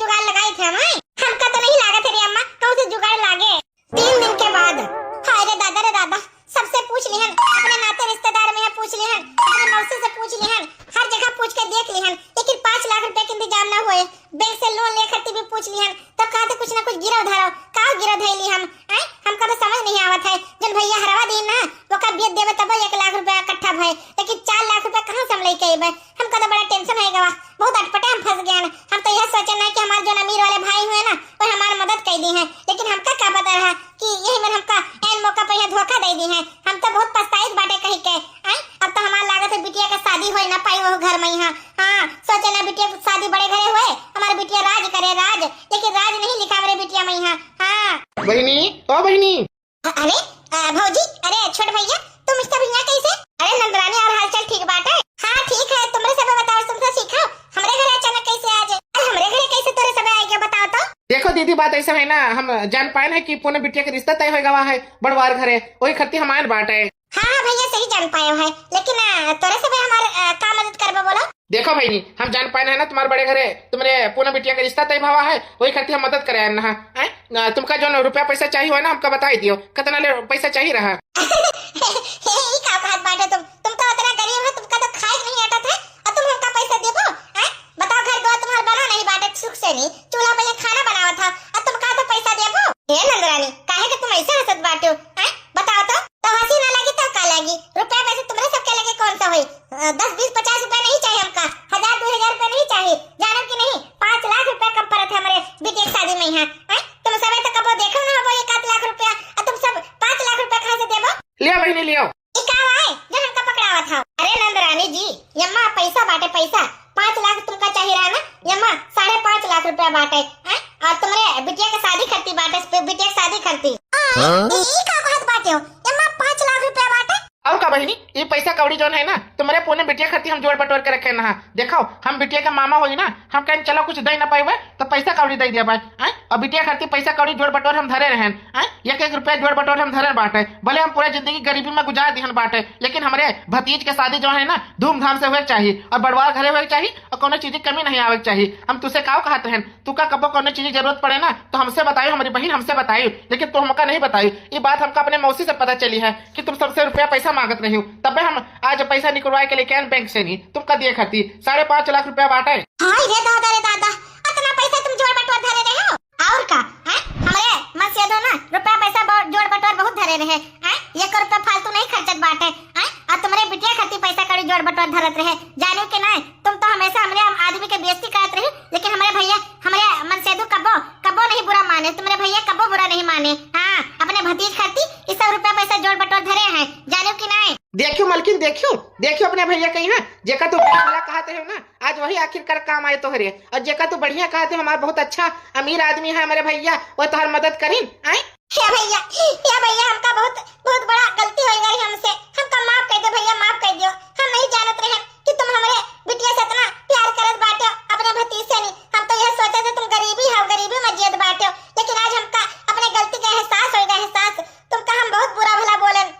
कहाँ से हम लेके अइबे? हमका तो बड़ा tension होइ गवा, बहुत अटपटे हम फँस गए हैं। हम तो यह सोचे ना कि हमारे जो अमीर वाले भाई हुए ना, वो हमार मदद कर दी हैं, लेकिन हमका का पता रहा कि यही में हमका ऐन मौका पे यह धोखा दे दी हैं। हम तो बहुत पछताइत बाटे कही के। आय, अब तो हमार लागत है बिटिया के शादी होए ना पाई वो घर में यहाँ। हाँ, सोचे ना बिटिया के शादी बड़े घरे हुए, हमार बिटिया राज करे राज, लेकिन राज नहीं लिखा हमरे बिटिया में यहाँ। हाँ। बहिनी, ओ बहिनी। अ-, अरे, अ, भौजी, अरे छोट भैया, तुम सब यहाँ कैसे? अरे नंदरानी, और हालचाल ठीक बाटे? हाँ ठीक है, तुमरे सब बताओ, तुम सब ठीक हो? हमरे घरे अचानक कैसे आज? अरे हमरे घरे कैसे तोरे सब आए गया, बताओ तो। देखो दीदी, बात ऐसा है ना, हम जान पाए ना कि पूनम बिटिया के रिश्ता तय हो गवा है बड़वार घरे, वही खत्ती हम आयल बाटे। हाँ हाँ भैया, सही जान पाए है, लेकिन अ, तोरे सब हमार अ, का मदद करबो बोलो? देखो बहिनी, हम जान पाए ना तुम्हारे बड़े घरे तुम्हारे पूनम बिटिया के रिश्ता तय भवा है, वही खातिर हम मदद करे आए ना। हैं? ना, तुमका जो रुपया पैसा चाहिए हो ना, हमका बताई दियो, कितना ले पैसा चाहिए रहा। ई का बात बाटे तुम? तुम तो इतना गरीब हो, तुमका तो खाए के नहीं अटत है, और तुम हमका पैसा देबो? हैं? बताओ, घर द्वार तुम्हार बना नहीं बाटे सुख से नहीं, चूल्हा पे ये खाना बनावत था, और तुम का तो पैसा देबो? हे नंदरानी, काहे के तुम ऐसे हंसत बाटे हो? हैं? बताओ तो, तो हंसी ना लगी तो का लगी? रुपया पैसे तुम्हारे सबके लगे कौन सा होई? अ, दस, बीस, पचास रुपया नहीं चाहिए हमका, हजार, दो हजार रुपया नहीं चाहिए, जानो कि नहीं? पाँच लाख रुपया कम पड़त है हमरे बिटिया के शादी में यहाँ। हैं? तुम सबे तो कबो देखो ना होबो एक आध लाख रुपया, और तुम सब पाँच लाख रुपया कहाँ से देबो? लियो बहिनी, लियो। ई का है जो हमका पकड़ावत हो? अरे नंदरानी जी, यम्मा पैसा बाटे पैसा, पाँच लाख तुमका चाहिए रहा ना, यम्मा साढ़े पाँच लाख रुपया बाटे, हैं? और तुम्हारे बिटिया के शादी खत्ती बाटे, बिटिया के शादी खत्ती। हाँ? ई का बात बाटे हो? यम्मा पाँच लाख रुपया बाटे? और का बहिनी, ये पैसा कौड़ी जौन है ना, तुम्हारे पूनम बिटिया खातिर हम जोड़ बटोर के रखे ना। देखो, हम बिटिया के मामा होई ना, हम कहें चलो कुछ दे ना पाइबे, तो पैसा कौड़ी दे दिया भाई। आय? और बिटिया खातिर पैसा कौड़ी जोड़ बटोर हम धरे रहन। आय? एक एक रुपया जोड़ बटोर हम धरे बाटे। भले हम पूरा जिंदगी गरीबी में गुजार दिहन बाटे, लेकिन हमरे भतीज के शादी जो है ना, धूमधाम से होए के चाहिए और बड़वार घरे होए के चाहिए और कोनो चीज की कमी नहीं आवे के चाहिए। हम तुसे काव कहत रहन, तुका कबो कोनो चीज की जरूरत पड़े ना, तो हमसे बताइयो, हमारी बहिन हमसे बताइयो, लेकिन तू हमका नहीं बताइयो। ये बात हमका अपने मौसी से पता चली है कि तुम सबसे रुपया पैसा मांगत रही हो, तबे हम आज पैसा निकलवा के लेके आए बैंक से नहीं, तुमका दिए खातिर साढ़े पाँच लाख रुपया बाटे। हाय रे दादा, रे दादा, इतना पैसा तुम जोड़ बटोर धरे रहे हो? और का, हैं? हमरे मसेदो ना रुपया पैसा ब-, जोड़ बटोर बहुत धरे रहे, हैं? एक रुपया फालतू नहीं खर्चत बाटे, हैं? और तुम्हारे बिटिया खातिर पैसा कौड़ी जोड़ बटोर धरत रहे, जाने के नहीं? तुम तो हमेशा हमरे हम आदमी के बेइज्जती करत रही, लेकिन हमरे भैया, हमरे मनसेदू कबो, कबो नहीं बुरा माने, तुम्हारे भैया कबो बुरा नहीं माने। हाँ, अपने भतीज खातिर ई सब रुपया पैसा जोड़ बटोर धरे हैं, जाने कि नहीं? देखियो मलकिन, देखियो, देखियो अपने भैया के यहाँ, जेका तू बुरा भला कहत हो ना, आज वही आखिरकार काम आए तोहरे। और जेका तू बढ़िया कहत हो, हमार बहुत अच्छा अमीर आदमी है हमारे भैया, वो तोहर मदद करीन। आय? हे भैया, हे भैया, हमका बहुत, बहुत बड़ा गलती हो गई हमसे, हमका माफ कर दे भैया, माफ कर दियो। हम नहीं जानत रहे कि तुम हमरे बिटिया से इतना प्यार करत बाटे अपने भतीज से नहीं। हम तो यह सोचे थे तुम गरीबी हो, गरीबी में जियत बाटे, लेकिन आज हमका अपने गलती का एहसास हो गया, एहसास। तुमका हम बहुत बुरा भला बोलन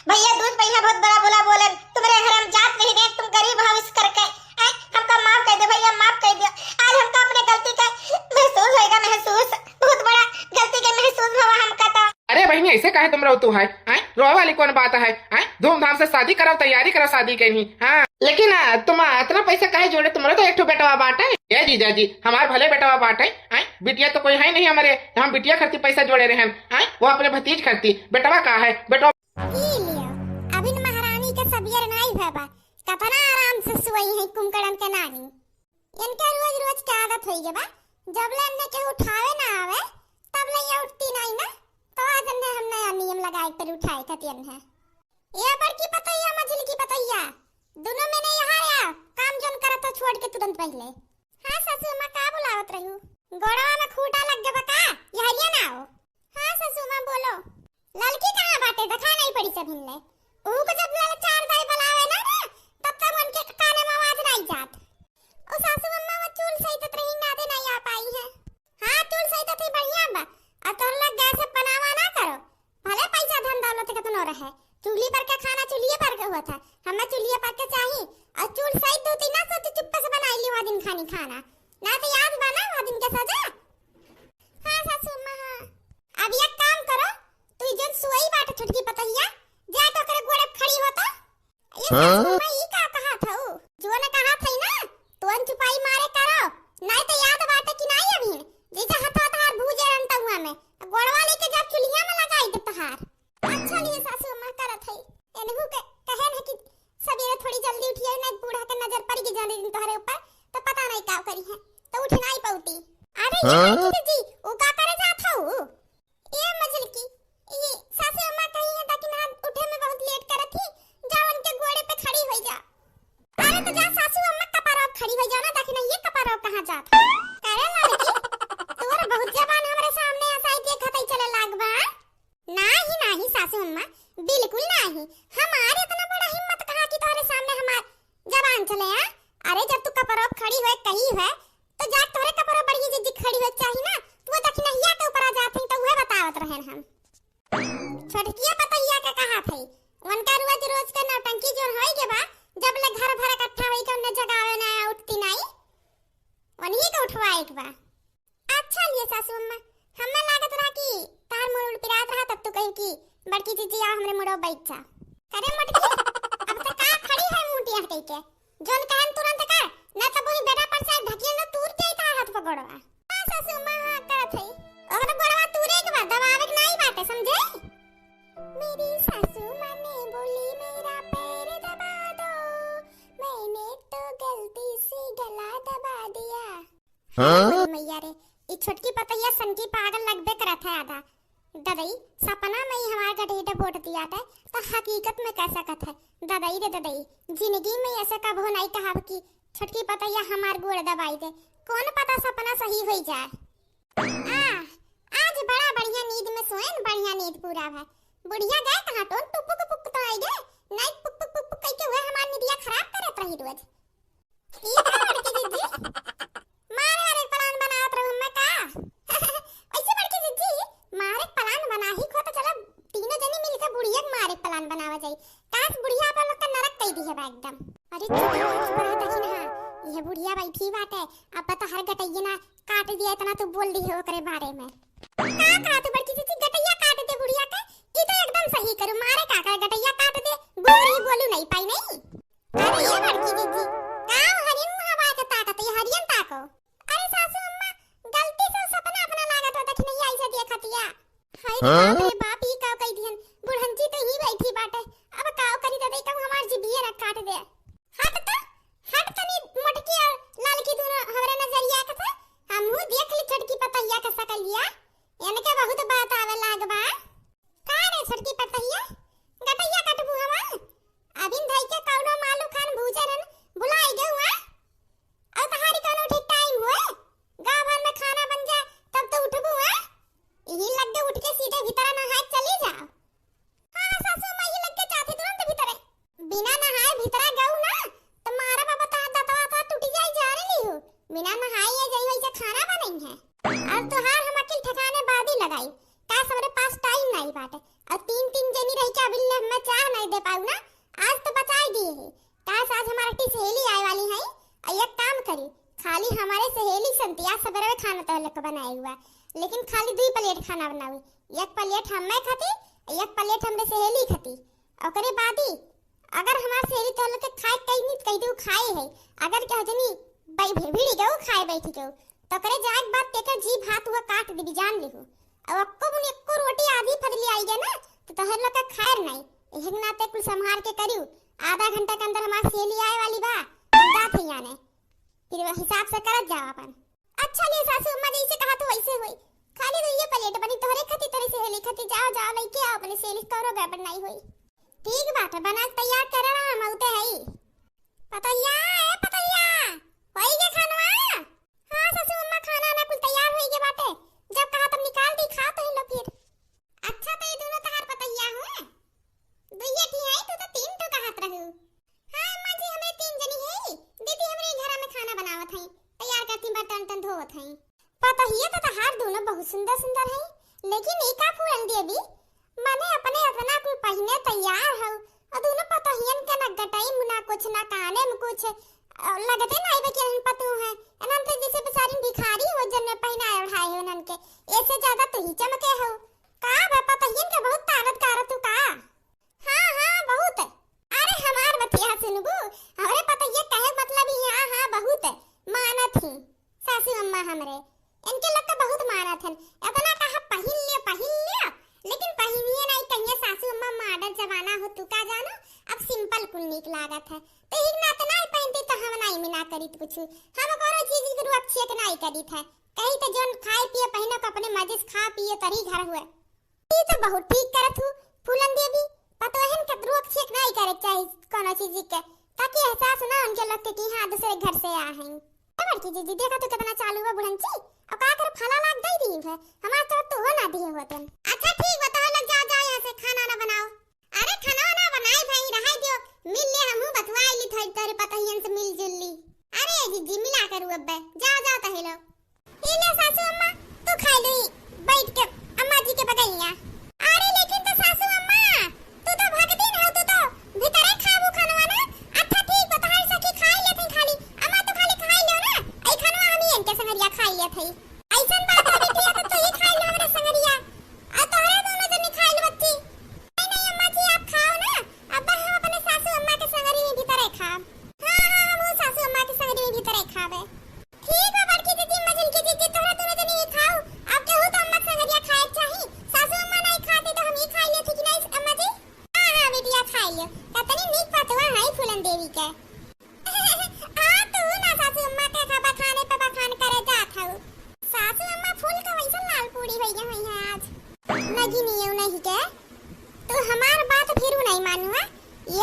भैया, दूध भैया बहुत बुरा भला बोलन, तुम्हारे घर हम जात नहीं दे, तुम गरीब हो इस करके। आय, हमका माफ कर दे भैया, माफ कर दियो। आज हमका अपने गलती का महसूस होएगा, महसूस, बहुत बड़ा गलती का महसूस हुआ हमका तो। अरे बहिनी, ऐसे काहे तुम रोतू है? आय, रोवे वाली कौन बात है? आय, धूमधाम से शादी कराओ, तैयारी कराओ शादी के नहीं। हाँ, लेकिन आ, तुम आ, इतना पैसा काहे जोड़े? तुम्हारा तो एक ठो बेटवा बाटे। ए जीजा जी, हमार भले बेटवा बाटे, आय, बिटिया तो कोई है नहीं हमारे, हम बिटिया खातिर पैसा जोड़े रहे हैं, आय, वो अपने भतीज खातिर। बेटवा का है? बेटवा ई लियो, अभिन महारानी के सबियर नाई भय बा, कतना आराम से सोई है कुंकड़न के नानी। इनके रोज रोज के आदत होई गए बा, जब ले इन्हें केहू उठावे ना आवे, तब ले ये उठती नाई ना, तो आज इन्हें हम नया नियम लगाए पर उठाए खातिर इन्हें। ये बड़की पतैया, मझिलकी पतैया, दोनों में ने यहाँ आ, काम जोन करत हो छोड़ के तुरंत पहले। हाँ सासू अम्मा, का बुलावत रहू? गोड़वा में खूंटा लग गवा का? यहरिया ना आओ। हाँ सासू माँ, बोलो। ललकी कहाँ बाटे? देखा नहीं पड़ी सब हिलने। ऊ को जब ललचार दाई बुलावे ना रे, तब तक उनके काने में आवाज नहीं जात। ओ सासू अम्मा, वो चूल सहितत रही, नादे नहीं आ पाई है। हाँ, चूल सहितत ही बढ़िया बा। अब तोहर लग गैस पे बनावा ना करो। भले पैसा धन दौलत कितनो रहे, चूल्ही पर के खाना चूल्हिए पर के हुआ था। हमें चूल्हिए पर के चाही। और चूल सहित दो तीन ना सोचे चुप्पे से बनाई ली वहाँ दिन खानी खाना। ना तो याद बा ना वहाँ दिन के सजा। हाँ सासू अम्मा, हाँ। अब एक काम करो, तू जन सोई बाटे छोटकी पतहिया, जा तो ओकरे गोड़े पे खड़ी हो तो। ये हाँ? सासू अम्मा ई का कहा था ऊ? जो न कहा था ना, तो अन चुपाई मारे करो, नहीं तो याद बाटे कि नहीं अभी? जैसे हथवा तहार भूजे रहन तहुआ में, गोड़वा लेके जा चुलिया में लगाई दे तहार। अच्छा लिए सासू अम्मा करत है, एनहू के कहे न कि सवेरे थोड़ी जल्दी उठिया, नहीं बूढ़ा के नजर पड़ गई जल्दी दिन तोहरे ऊपर, तो पता नहीं का करी है, तो उठ नहीं पौती। अरे ये हाँ? बड़की दीदी, उ का करे जात हऊ? ए मझलकी, ई सासू अम्मा कही है ताकि ना उठे में बहुत लेट करत ही, जा उनके गोड़े पे खड़ी हो जा। अरे तो जा सासू अम्मा कपार पे खड़ी हो जा ना, ताकि ना ये कपार पे कहाँ जात है। करे लड़की, तोर बहुत जबान हमरे सामने ऐसा ही देखत ही चले लाग बा। नाही, नाही सासू अम्मा, बिल्कुल नाही। हमार इतना बड़ा हिम्मत कहाँ कि तोहरे सामने हमार जबान चले, हाँ? अरे जब तू कपार पे खड़ी होए कही है, तो जा तोहरे कपार पे बड़की जिज्जी खड़ी होए चाही ना, तू वो दखिनहिया के ऊपर आ जात ही, तो उहे बतावत रहन हम। छोटकिया पतैया के कहा थई, उनका रोज रोज के नौटंकी जोन होई के बा, जब ले घर भर इकट्ठा होई के उन्हें जगावे ना उठती नाई, उन्हीं के उठवाए के बा। अच्छा लिए सासू अम्मा, हमें लागत रहा कि तार मूड़ उड़ पिरात रहा, तब तू कही कि बड़की जिज्जी आओ हमरे मुड़ो बैठ जा। करे मोटकी, अब तो का खड़ी है मुंह टिया कह के, जोन कहन तुरंत कर, ना तो वही बेटा पर से ढकिया ना तूर के का हाथ पकड़वा। हाँ सासू अम्मा, हाँ करत है। ओकर गोड़वा तूरे के बाद दबावे के नाई बाटे, समझे? मेरी सासू माँ ने बोली, "मेरा पैर दबा दो, मैंने तो गलती से गला दबा दिया।" हाँ? अरे मैया रे, ई छोटकी पतैया सनकी पागल लगबे करत है आधा। ददई, सपना में ही हमार गटई डबोट दिया था, तो हकीकत में कह सकत है। ददई रे ददई, जिंदगी में ऐसे कबो नहीं कहब कि छोटकी पतैया हमार गोड़ दबाई दे। कौन पता सपना सही होई जाए। आ, आज बड़ा बढ़िया नींद में सोएन, बढ़िया नींद पूरा भा। बुढ़िया गए कहाँ टोन टुपुक पुक तो आई गए, नाइट पुक पुक पुक पुक कह के हुए हमार नींदिया खराब करत रही रोज। ई का बड़की जिज्जी? मारे वाले प्लान बनावत रहू मैं का? ऐसे बड़की जिज्जी, मारे प्लान बना ही खो तो चलो तीनों जनी मिलके बुढ़िया के मारे प्लान बनावा जाई। काश बुढ़िया आप लोग का नरक कई दी है बा एकदम। अरे चुप रहो, चुप रहो, तही ना। ये बुढ़िया बैठी बात है, अब तो हर गटैया ना काट दिया, इतना तू बोल दी है ओकरे बारे में। का कहा तू बड़की जिज्जी, गटैया काट दे बुढ़िया के? ई तो एकदम सही करू, मारे का कर गटैया काट दे, गोरी बोलू नहीं पाई नहीं। अरे ये बड़की जिज्जी, का हरियन मुहावा के ताकत, ये हरियन ताको। अरे सासू अम्मा, गलती से सपना अपना लागत हो, देखी नहीं ऐसे देखतिया। हाय रे हाँ? बाप रे बाप, ई का कह दिहन, बुढ़ंची तो ही बैठी बाटे, अब का करी दे, कहूँ हमार जिबिये ना काट दे। हट तो, हट तनी मोटकी और ललकी दोनों हमरे नजरिया के से, हमहू देख ली छोटकी पतैया के सकलिया, इनके बहुत बात आवे लाग बा। का रे छोटकी पतैया, गटैया कटबू हवा? अबिन धई के कौनो मालू खान भूजरन बुलाई गउआ। अउ तहारी कौनो ठीक टाइम हुए? गाँव भर में खाना बन जाए तब तो उठबू, हाँ? यही लग के उठ के सीधे भीतर नहाए चली जाओ। हाँ, हाँ, सासू माँ, यही लग के जाती तुरंत भीतरे। बिना नहाए भीतरा गऊ ना, तो मारा बाबा तहार दतवा तो टूटी जाई, जाने ली हो। बिना नहाए ये जाई वैसे खाना बनई है। अब तोहार हम अकिल ठिकाने बादी लगाई, का हमरे पास टाइम नहीं बाटे। और तीन तीन जनी रह के अबिन ले हमें चाह नहीं दे पाऊ ना, आज तो बचाई दिए है। काश आज हमार अट्टी सहेली आए वाली है, और एक काम करी, खाली हमारे सहेली संतिया सबेरे में खाना तो लोग बनाए हुआ, लेकिन खाली दुई प्लेट खाना बनावे, एक प्लेट हमें खाती, एक प्लेट हमरे सहेली खाती। ओकरे बादी अगर हमार सहेली तोहर लोग के खाए कही नहीं, कही दे उ खाए है। अगर कह जनी बै-, भे-, भिड़ी गऊ खाए बैठी गऊ, तो ओकरे जाए के बाद तेकर जीभ हाथ हुआ काट देबी, जान लिहू। अब अक्को बुन एक्को रोटी आधी फजली आई गए ना, तो तोहर लोग के खाए नहीं। एक नाते कुल संभाल के करियो, आधा घंटा के अंदर हमार सहेली आए वाली बा, हम जात है याने। फिर वो हिसाब से करत जाओ अपन। अच्छा लिए सासू अम्मा जैसे कहा तो वैसे होई। खाली तो ये प्लेट बनी तोहरे खाती, तोहरे सहेली खाती। जाओ, जाओ, लेके आओ अपने सहेली, कौनो गड़बड़ नहीं होई। ठीक बात है, बना के तैयार करे रहा, हम आउते हई। पतैया, ए पतैया, होई गे खानवा? हाँ सासू अम्मा, खाना ना कुल तैयार होई गे बाटे। जब कहा तब निकाल दी, खा तो ही लो फिर। अच्छा, तो ये दोनों तहार पतैया हुए? दुइये ठी है, तू तो तीन ठो कहत रहू। हाँ अम्मा जी, हमरे तीन जनी है। दीदी हमरे घर में खाना बनावत है, तैयार करती, बर्तन उर्तन धोवत है। पतोहिया तो तहार दोनों बहुत सुंदर सुंदर है, लेकिन ई का फूलन देवी, मने अपने इतना कुल पहिने तैयार हो, और दोनों पतोहियन के ना गटई मुना कुछ, ना काने में कुछ, अ, लगते नहीं बे कि एहन पतोह है। एनन तो जैसे बेचारी भिखारी हो, जन में पहिनाए ओढ़ाए हो एनन के, ऐसे ज्यादा तू ही चमके हो। का बा, पतोहियन के बहुत तारत कारत तू का? हाँ, हाँ, बहुत। अरे, हमार बतिया सुनबू? हमरे पतोहिया कहे मतलब ही हाँ, हाँ, बहुत मानत ही सासू अम्मा हमरे। इनके लोग तो बहुत मानत हन। इतना कहा पहिन लियो, पहिन लियो, लेकिन पहिनिए नहीं कहिए सासू अम्मा, मॉडर्न जमाना हो तू का जानो, अब सिंपल कुल नीक लागत है। तो एक ना तो नाई पहिनती तो हम नाई मना करीत कुछ। हम कोनो चीज के रोक छेक नाई करीत है। कही तो जौन खाए पिए पहिने को अपने मजे से खा पिए तरी घर हुए। ई तो बहुत ठीक करत हूँ फूलन देवी। पतोहन के रोक छेक नाई करे चाही कोनो चीज के, ताकि एहसास ना उनके लोग के कि हाँ दूसरे घर से आ हैं। ए बड़की जीजी, देखा तू कितना चालू बा बुढ़न जी। और का कर फला लाग दे दी है, हमार तो तू हो ना दिए होतन। अच्छा ठीक बा, तो लोग जा, जा यहाँ से खाना ना बनाओ। अरे खाना ना बनाए भाई, रहाई दियो, मिल ले, हमहू बतुआ आइली थोड़ी तोरे पतहियन से मिल जुल ली। अरे जीजी मिला करू अब्बे, जाओ जाओ तहे लो। ई ले सासू अम्मा, तू खाई ली बैठ के अम्मा जी के बगैया। अरे लेकिन तो सासू अम्मा, तू तो भगतीन हो, तू तो भीतरे खाबू खानवा ना। अच्छा ठीक बा, तोहार सखी खाई लेते खाली, अम्मा तू खाली खाई लियो ना, आई खानवा हम ही इनके संगरिया खाई लेते। ऐसन बात है बिटिया, तो तू ही खाई लो हमरे संगरिया। आ तोहरे दोनों जनी खाई लो बच्ची। नहीं, नहीं, अम्मा जी, आप खाओ ना। अब हम अपने सासू अम्मा के संगरी में भीतरे खाब। हाँ, हाँ, हम वो सासू अम्मा के संगरी में भीतरे खाबे। ठीक बा, बड़की दीदी, मझिलकी दीदी, तोहरा दोनों जनी ही खाओ। अब केहू तो अम्मा के संगरिया खाए के चाही। सासू अम्मा नहीं खाते तो हम ही खाई लेते कि नहीं, अम्मा जी? हाँ, हाँ, बिटिया, खाई लियो। कितनी नीक पतवा है फूलन देवी के। आ, तू ना सासू अम्मा के खा बखाने पे बखान करे जात हऊ। सासू अम्मा फूल का वैसा लाल पूड़ी होई गई है आज। नगिनियो नहीं के, तू हमार बात फिरू नहीं मानुआ।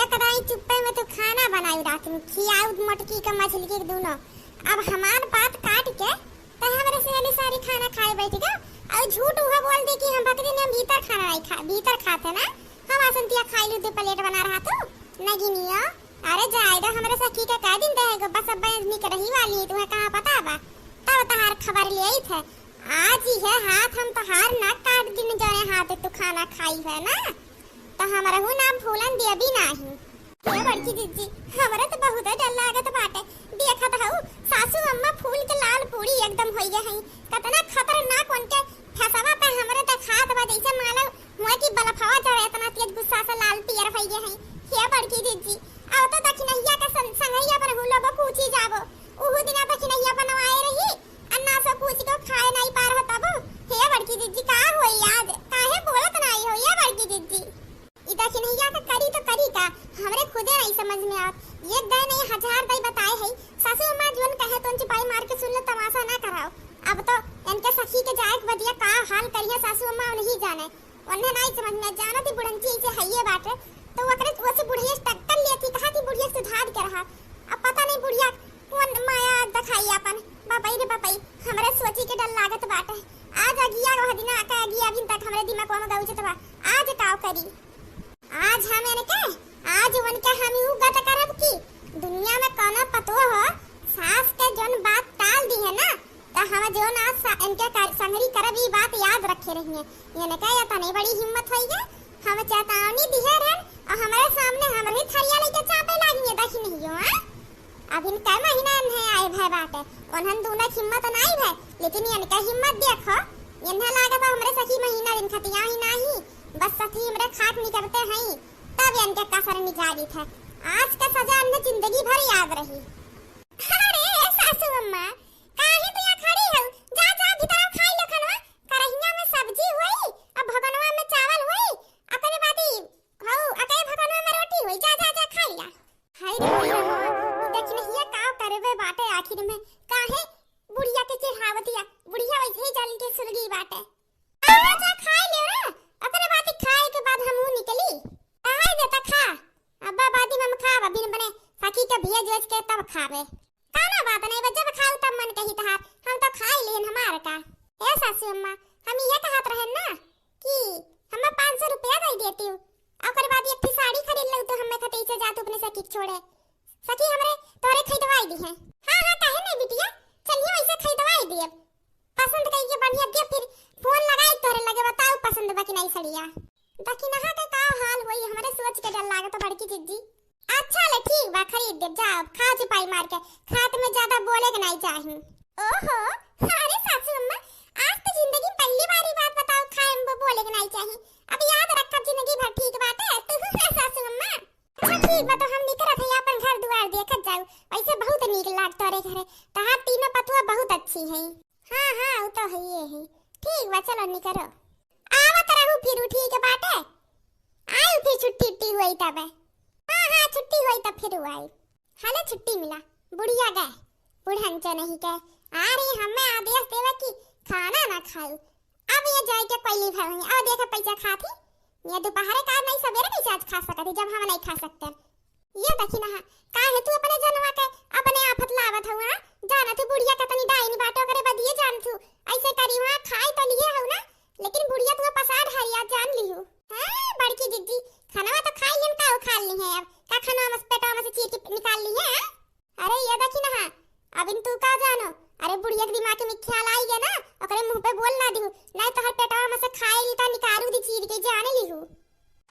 एक दाई चुप्पे में तू खाना बनाई रात में, खियाऊ मोटकी के मझिलकी के दोनों। अब हमार बात काट के तो हमरे से वाली सारी खाना खाए बैठ गया। और झूठ उहे बोल दी कि हम भक्ति ने भीतर खाना नहीं खा, भीतर खाते ना, हम असंतिया खाई लू दो प्लेट बना रहा तू। नगिनिया, अरे जाए दो, हमरे सखी के कह दिन देहेगो, बस अब निक रही वाली है, तुम्हें कहाँ पता बा, तब तहार खबर ले आई थे। आज ही है हाथ हम तहार ना काट दिन, जौने हाथ तू खाना खाई है ना, तो हमरहू नाम फूलन देवी नाही। हे बड़की जिज्जी, हमरे तो बहुत डर लागत बाटे। देखत हऊ, सासू अम्मा फूल के लाल पूरी एकदम होइए हैं। कतना खतरनाक उनके फसवा पे हमरे तो खात बा, जैसे मालूम हुआ कि बलफवा जरे, इतना तेज गुस्सा से लाल पियर होइए हैं। हे बड़की जिज्जी, अब तो दखिनहिया के सं-, संगहिया पर हूँ लोगो कूची जाबो। उहू दिना दखिनहिया बनवाए रही, अन्ना से कूची को खाए नहीं पार हो तबो। हे बड़की जिज्जी, का होई आज? काहे बोलत नहीं हो, हे बड़की जिज्जी? ई दखिनहिया के करी तो करी का, हमरे खुदे नहीं समझ में आवत। एक दाई नहीं हजार दाई बताए है, सासू अम्मा जोन कहे तोन चिपाई मार के सुन ले, तमाशा ना कराओ। अब तो इनके सखी के जाए के बदिया का हाल करिए सासू अम्मा नहीं जाने। उन्हें नहीं समझ में, जानत ही बुढ़ंची इसे हइये बाटे, तो ओकरे ओसे बुढ़िया से टक्कर लिया थी, कहा थी बुढ़िया सुधार के रहा। अब पता नहीं बुढ़िया कौन माया दिखाई अपन। बापई रे बापई, हमरे सोची के डर लागत बाटे। आज अगिया वह दिना का अगिया अभी तक हमरे दिमाग में गउजत बा। आज काव करी? आज हम इनके, आज उनके हम यू गत करब कि दुनिया में कोनो पतोह हो, सास के जोन बात टाल दी है ना, तो हम जोन आज सा-, इनके कर-, संगरी करब, ई बात याद रखे रहिए। इनके इतनी बड़ी हिम्मत होई है, हम चेतावनी दिहे रहन और हमारे सामने हमरे थरिया लेके चापे लागिए, दखिनहियो, हाँ? अभिन कै महीना इन्हें आए भय बाटे, उन्हन दूना हिम्मत नाई भय, लेकिन इनका हिम्मत देखो, इन्हें लागत है हमरे सखी महीना दिन खतिया ही नाही, बस सखी हमरे खाट निकरते हैं, तब इनके कसर निकाली थे। आज का सजा इन्हें जिंदगी भर याद रही। अरे सासू अम्मा, काहे तू यहाँ खड़ी हो? जा, जा, भीतर खाई लो खनवा, करहिया में सब्जी हुई, अब भगनवा में चावल हुई, अपने बाती हऊ, अतए भगनवा में रोटी होई, जा, जा, जा, खाई ला। हाय रे मैया, ई दखिनहिया का करबे बाटे आखिर में? काहे बुढ़िया के चिढ़ावतिया? बुढ़िया वैसे ही जल के सुलगी बाटे। आ, जा, खाई लियो रे, ओकरे बाद खाए के बाद हमहू निकली। हाय दे त खा, अब्बा बादी में हम खाब, अभी बने सखी के भेज वेज के तब खाबे। कौनो बात नहीं बा, जब खाऊ तब मन कही तहार, हम तो खाई लेन हमार का। ए सासू अम्मा, हम इहे कहत रहन ना कि हमें पाँच सौ रुपया दे देती हूँ, ओकर बाद एक ठे साड़ी खरीद लऊ तो हमें खते से जात अपने सखी के छोड़े। सखी हमरे तोरे खरीदवाई दी है। हाँ, हाँ, काहे नहीं बिटिया, चलिए वैसे खरीदवाई दिए। पसंद कई के बढ़िया दिए, फिर फोन लगाई तोरे लगे, बताऊ पसंद बा कि नहीं सड़िया। दखिनहा के का हाल होई, हमरे सोच के डर लागत बड़की जिज्जी। अच्छा ले ठीक बा, खरीद देब, जाओ, खाओ चिपाई मार के, खात में ज्यादा बोले के नहीं चाही। ओहो, अरे सासू अम्मा, आज तो जिंदगी में पहली बार ई बात बताओ, खाए में बोले के नहीं चाही। अब याद रखब जिंदगी भर, ठीक बाटे, तू ना सासू अम्मा। अच्छा ठीक बा, तो हम निकरत है अपन घर दुआर देखत जाऊ, वैसे बहुत नीक लाग तोरे घरे, तहार तीनों पतुआ बहुत अच्छी है। हाँ, हाँ, वो तो है ये है। ठीक बा, चलो निकरो। आवत रहू फिर, ठीक बाटे। आई फिर छुट्टी उट्टी हुई तब। हाँ, हाँ, छुट्टी हुई तब फिर आई। हाले छुट्टी मिला, बुढ़िया गए, बुढ़न जो नहीं गए। आ रही हमें आदेश देवे कि खाना ना खाई। अब ये जाए के कोयली भर हुई, अब देखे पैसा खाती, ये दोपहरे का नहीं, सवेरे नहीं आज खा सकती, जब हम नहीं खा सकते। ये देखी ना, काहे तू अपने जनवा के अपने आफत लावत हऊ, हाँ? जानत हऊ बुढ़िया के तनी डाइन बाटो करे बदिए जानत हऊ, ऐसे करी वहाँ खाए तो लिए हऊ ना, लेकिन बुढ़िया तू पसार हरिया जान लिहू। हाँ, बड़की जिज्जी, खानवा तो खाई हम का उखाड़ ली है, अब का खानवा में से पेटवा में से चीर के निकाल ली है, हाँ? अरे ये देखी ना, हाँ, अब इन तू का जानो, अरे बुढ़िया के दिमाग में ख्याल आई गया ना, ओकरे मुंह पे बोल ना दिहू, नहीं तो हर पेटवा में से खाए ली तो निकालू दी चीर के जाने लिहू।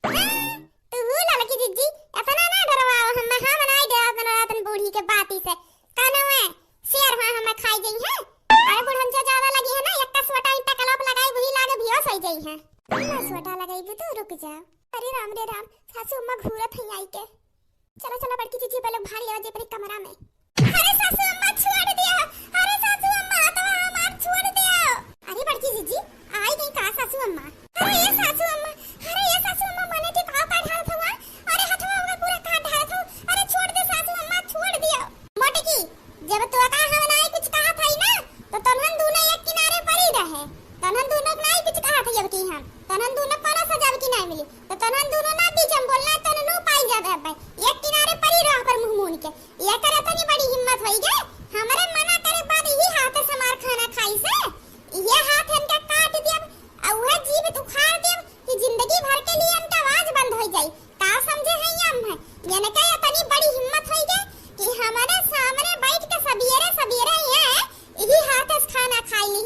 हाँ, तू हूँ ललकी जिज्जी, इतना ना डरवाओ हम, हम नहीं डरत, डरत बूढ़ी के बाती से। कानवे शेर हुआ हमें खाई गई है। अरे बुढ़न से ज्यादा लगी है ना, एक कसवटा ईंटा कलाप लगाई, वही लागे बेहोश हो गई है। कसवटा लगाई भी तो रुक जा। अरे राम रे राम, सासू अम्मा घूरत है आई के। चला चला बड़की जिज्जी, पहले भाग लेवा जे अपने कमरा में। अरे सासू अम्मा छोड़ दिया, अरे सासू अम्मा हाथवा हमार छोड़ दिया। अरे बड़की जिज्जी, आई गई का सासू अम्मा? अरे ये सासू अम्मा, अरे ये सासू अम्मा, मने के का का ढालत हवा? अरे हथवा हुआ पूरा का ढालत हो? अरे छोड़ दे सासू अम्मा, छोड़ दिया। मोटकी, जब तो का हम नाई कुछ कहा था ही ना, तो तनहन दोनों एक किनारे पड़ी रहे। तनहन दोनों नाई कुछ कहा था अब की हम, तनहन दोनों कोनो सजा की नाई मिली, तो तनहन दोनों ना बीच में बोलना, तनहन पाई जाबे अब एक किनारे पड़ी रह पर मुंह मून के। ये करे तनी बड़ी हिम्मत होई गे, हमरे मना करे बाद यही हाथ से हमार खाना खाई से, ये हाथ इनका काट दियब, और वह जीभ उखाड़ दियब कि जिंदगी भर के लिए इनका आवाज बंद हो जाई। का समझे हैं ये हम? इनका ये तनी बड़ी हिम्मत होई गे कि हमारे सामने बैठ के सबेरे सबेरे ये यही हाथ से खाना खाई ली।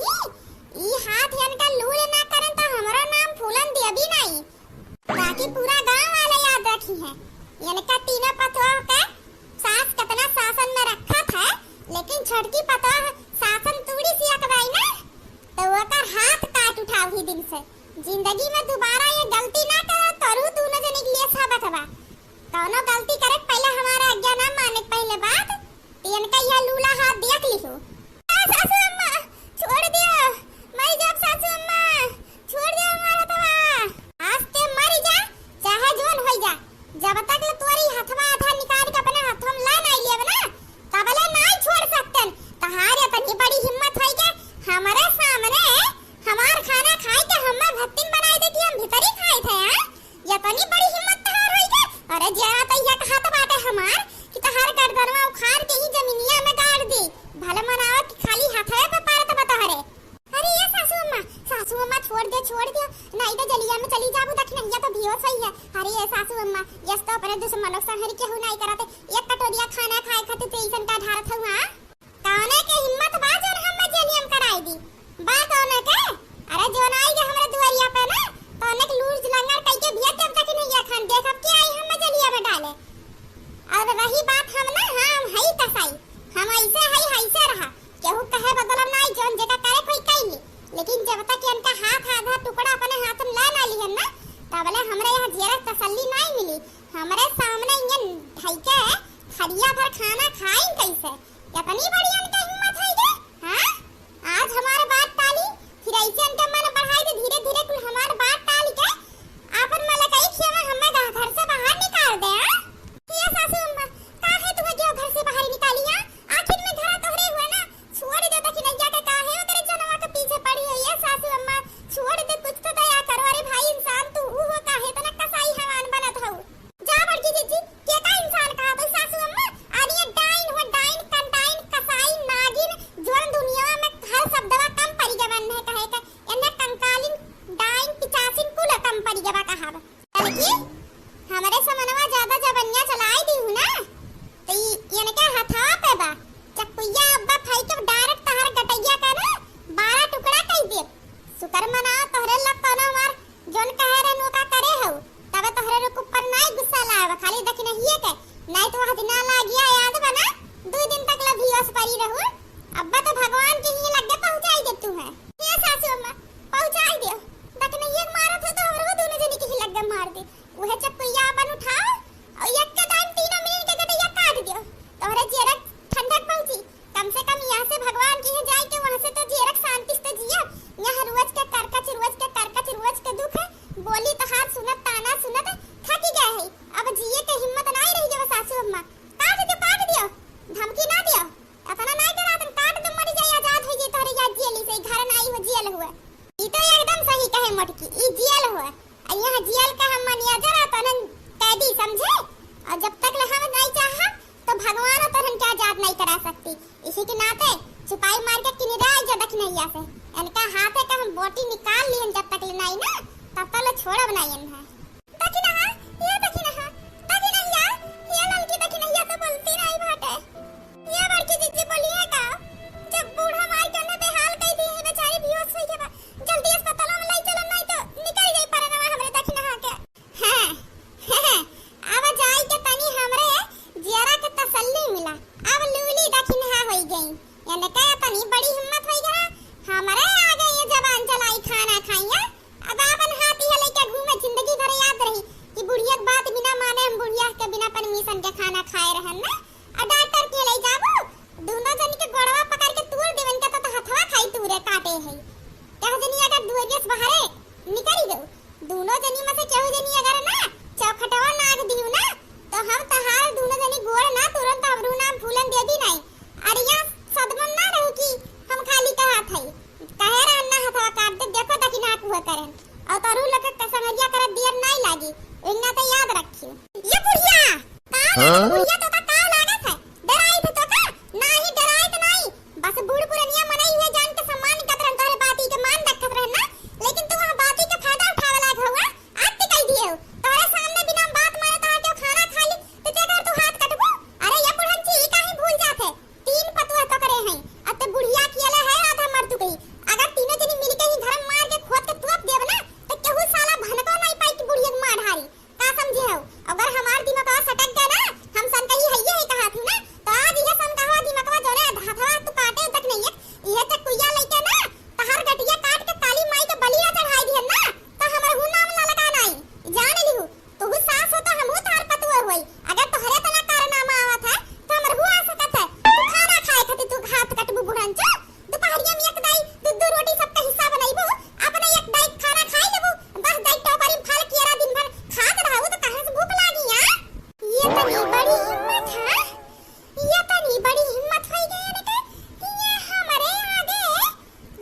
ई हाथ इनका लूल ना करन तो हमारा नाम फूलन देवी नहीं। बाकी पूरा गांव वाले याद रखी है, इनका तीनों पतोह के सास कितना शासन में रखत है, लेकिन छोटकी पतोह शासन तूड़ी सी अकबाई ना, तो ओकर हाथ काट उठाव ही दिन से। जिंदगी में दोबारा ये गलती ना करो, तोरू दोनों जने के लिए सबक बा। कौनो गलती करे के पहले हमारा आज्ञा ना माने के पहले बात, तो इनका यह लूला हाथ देख लिहो। आ, सासू अम्मा, छोड़ दियो, मर जाब सासू अम्मा, छोड़ दियो हमारा हथवा। आज ते मर जा, चाहे जौन होई जा, जब तक ले तोरी हथवा आधा निकाल के अपने हाथों में ला नाई लेब ना, तबले नाई छोड़ सकतन। तहार इतनी बड़ी हिम्मत होई के हमारे सामने हमार खाना खाए के हम्मा भत्तिन बनाई दे कि हम भीतरी खाए थे, हाँ? इतनी बड़ी हिम्मत तहार होई के? अरे जरा तो यह कहत बाटे हमार कि तहार गर्दनवा उखाड़ के ही जमीनिया में गाड़ दी। भले मनावा कि खाली हाथवे पे पारत बा तोहरे। अरे ये सासू अम्मा, सासू अम्मा छोड़ दे, छोड़ दे, नहीं तो जलिया में चली जाबू, दखिनहिया तो बेहोश होई है। अरे ये सासू अम्मा, यस तो अपने दुश्मनों से हरी केहू नहीं करते, एक कटोरिया खाना खाए खातिर तो ऐसन का ढारत हूँ, हाँ? कौने के हिम्मत बा जौन हमें जेलियम कराई दी? बा कौने के? अरे जौन आई के हमरे दुआरिया पे ना, तो अनेक लूर लंगर कई के भेज देब, ताकि नहीं खान देखब के आई हमें जेलिया में डाले। और रही बात हम ना, हाँ, हम हई कसाई, हम ऐसे हई, ऐसे रहा, केहू कहे बदलब ना आई, जौन जेका करे कोई कई ली, लेकिन जब तक इनका हाथ आधा टुकड़ा अपने हाथ में ला ना लिहन ना, तबले हमरे यहाँ जियरा तसल्ली नहीं मिली। हमरे सामने इन्हें ढई के थरिया भर खाना खाई कैसे? इतनी बड़ी इनका हिम्मत होई गे, हाँ? आज हमार बात टाली, फिर ऐसे इनका मन बढ़ाई दे, धीरे धीरे कुल हमार बात टाल के आपन मलकई खेवा हमें गा-, घर से बाहर निकाल दे, हाँ? ये सासू अम्मा, काहे तुम्हें क्यों घर से बाहर निकाली, हाँ? आखिर में घर तोहरे हुआ ना, छोड़ दे दखिनैया के, काहे ओकरे जनवा के पीछे पड़ी है ये सासू अम्मा, छोड़ दे, कुछ तो दया करो। अरे भाई इंसान तू हू हो, काहे इतना कसाई हैवान बनत हऊ? जा बड़की जिज्जी, के का इंसान कहा बस सासू अम्मा? अरे ये डाइन हो, डाइन, कंटाइन, कसाई, नहीं करा सकती। इसी के नाते छुपाई मार के किनिरा जा दखिनहिया से। इनका हाथे का हम बोटी निकाल लिहन जब तक ले नाई ना, तब तक ले छोड़ब नाई इन्हें। दखिनहा, ये दखिनहा, दखिनहिया, ये ललकी दखिनहिया तो बोलती नाई बाटे। ये बड़की जिज्जी बोलिए का, जब बूढ़ा माई के उन्हें बेहाल कई दी है, बेचारी बेहोश होई गई बा, जल्दी अस्पताल में ले चलो, नाई तो निकल जाई परनवा हमरे दखिनहा के। हाँ, अब जाई के तनी हमरे जियरा के तसल्ली मिला। अब लूली दखिनहा होई गई। इनके तनी बड़ी हिम्मत होई गया। हमरे आगे ये जबान चलाई, खाना खाइया। अब आपन हाथ इहे लेके घूमे, जिंदगी भर याद रही कि बुढ़िया के बात बिना माने हम बुढ़िया के बिना परमिशन के खाना खाए रहन ना। और डॉक्टर के ले जाबू, दोनों जन के गोड़वा पकड़ के तूर देवन के तो, तो हथवा खाई तूरे काटे है। कह जनी अगर दुआरिया से बाहरे निकल गऊ, दोनों जनी में से केहू जनी अगर ना चौखटवा नाग दिहू ना, तो हम तहार दोनों जनी गोड़ ना तुरंत अबरू नाम फूलन देबी नहीं। अरे यहाँ सदमन ना रहू कि हम खाली कहत हई। कहे रहन ना हथवा काट दे, देखो दखिनहा हुआ करें। और तरू लोग के संगरिया करत दियर नहीं लागी, इतना तो याद रखियो। ये बुढ़िया, का हाँ? बुढ़िया तो का, का लागत है? डराई थे तो का? नाही डराई तो नहीं। बस बूढ़ पुरनिया मनई हुए जान के सम्मान करत रहन, तोहरे बाती के मान रखत रहन ना, लेकिन तू वहाँ बाती के फायदा उठावे लाग हुआ, आत्ती कह दिए हो। तोहरे सामने बिना बात मारे तोहर के खाना खा ली, तो ते अगर तू हाथ कटबू? अरे ये बुढ़न जी, ई काहे भूल जात है? तीन पतुआ तो करे हैं, अब ते बुढ़िया कियाला है आधा मर चुकी। अगर तीनों जनी मिलके ही घर में मार के खोद के तोप देब ना, तो केहू साला भनको नहीं पाई कि बुढ़िया के मार ढारी। का समझे हो? अगर हमार दिमागवा सटक गया ना, हम सन कही हइये है कहा थी ना, तो आज ये सन कहा दिमागवा जोरे हथवा तू काटे तक नहीं है, ये चक्कुइया लेके ना, तहार गटिया काट के काली माई के बलिया चढ़ाई दिहन ना, तो हमर हु नाम ना लगा नाई। जान लिहू, तू सास हो तो हमहू तहार पतुआ होई। अगर तोहरे तना कारनामा आवत है, तो हमर हु आ सकत है। तू खाना खाए खातिर तू हाथ कटबू बुढ़न चो। दुपहरिया में एक दाई दू दू रोटी सबका हिस्सा बनइबू, अपने एक दाई खाना खाई लेबू, दस दाई टोकरी में फल केरा दिन भर खात रहू तो कहाँ से भूख लागी, हाँ? ये तनी बड़ी हिम्मत है, ये तनी बड़ी हिम्मत होई गई इनके कि ये हमरे आगे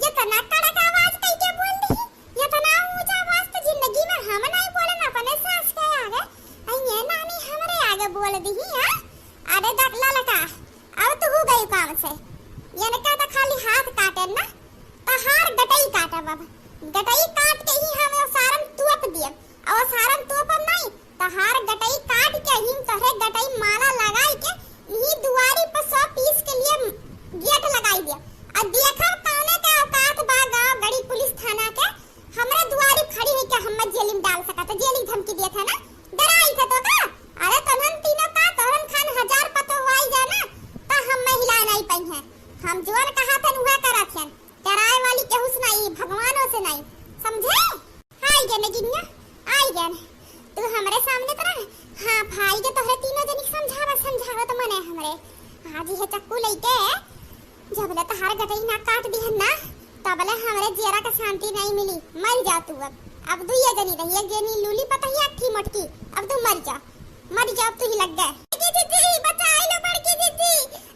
जितना कड़क आवाज कइके बोल दी, इतना ऊंचा आवाज तो जिंदगी में हम नहीं बोलन अपने सास के आगे, अइये नानी हमरे आगे बोल दी, हाँ? अरे दक ललका, अब तू हो गई काम से। इनका तो खाली हाथ काटे ना, तहार गटई काटब अब। गटई काट के ही हम ओसारम तोप दियब। और ओसारम तोपम नहीं, तहार गटई काट के ही तोहरे गटई माला लगाई के यही दुआरी पर शो पीस के लिए गेट लगाई दियब। और देखब कौने का औकात बा गाँव गड़ी पुलिस थाना के, हमरे दुआरी खड़ी है कि हमें जेल में डाल सकत है, जेल की धमकी दिया था ना, डराई थे तो का? अरे तोहन तीनों का, तोहन खान हजार पतोह आई जाए ना, तो हम में हिला नहीं पाई है। हम जोन कहा थन उहे करत हन, डराए वाली केहू से नहीं, भगवानों से नहीं, समझे? आई गए ने जिनिया, आई गए ने। तू हमरे सामने तो रह, हाँ भाई के तोहरे तीनों जनी के समझावा, समझावा तो मने हमरे। आज ये चक्कू लेके जबले तहार गटई ना काट दिहन ना, तबले हमरे जियरा के शांति नहीं मिली। मर जा तू अब। अब दुइये जनी रही, एक जनी लूली पतहिया, एक थी मोटकी। अब तू मर जा, मर जा, अब तू ही लग गए। बड़की जिज्जी, बचाई लो बड़की जिज्जी।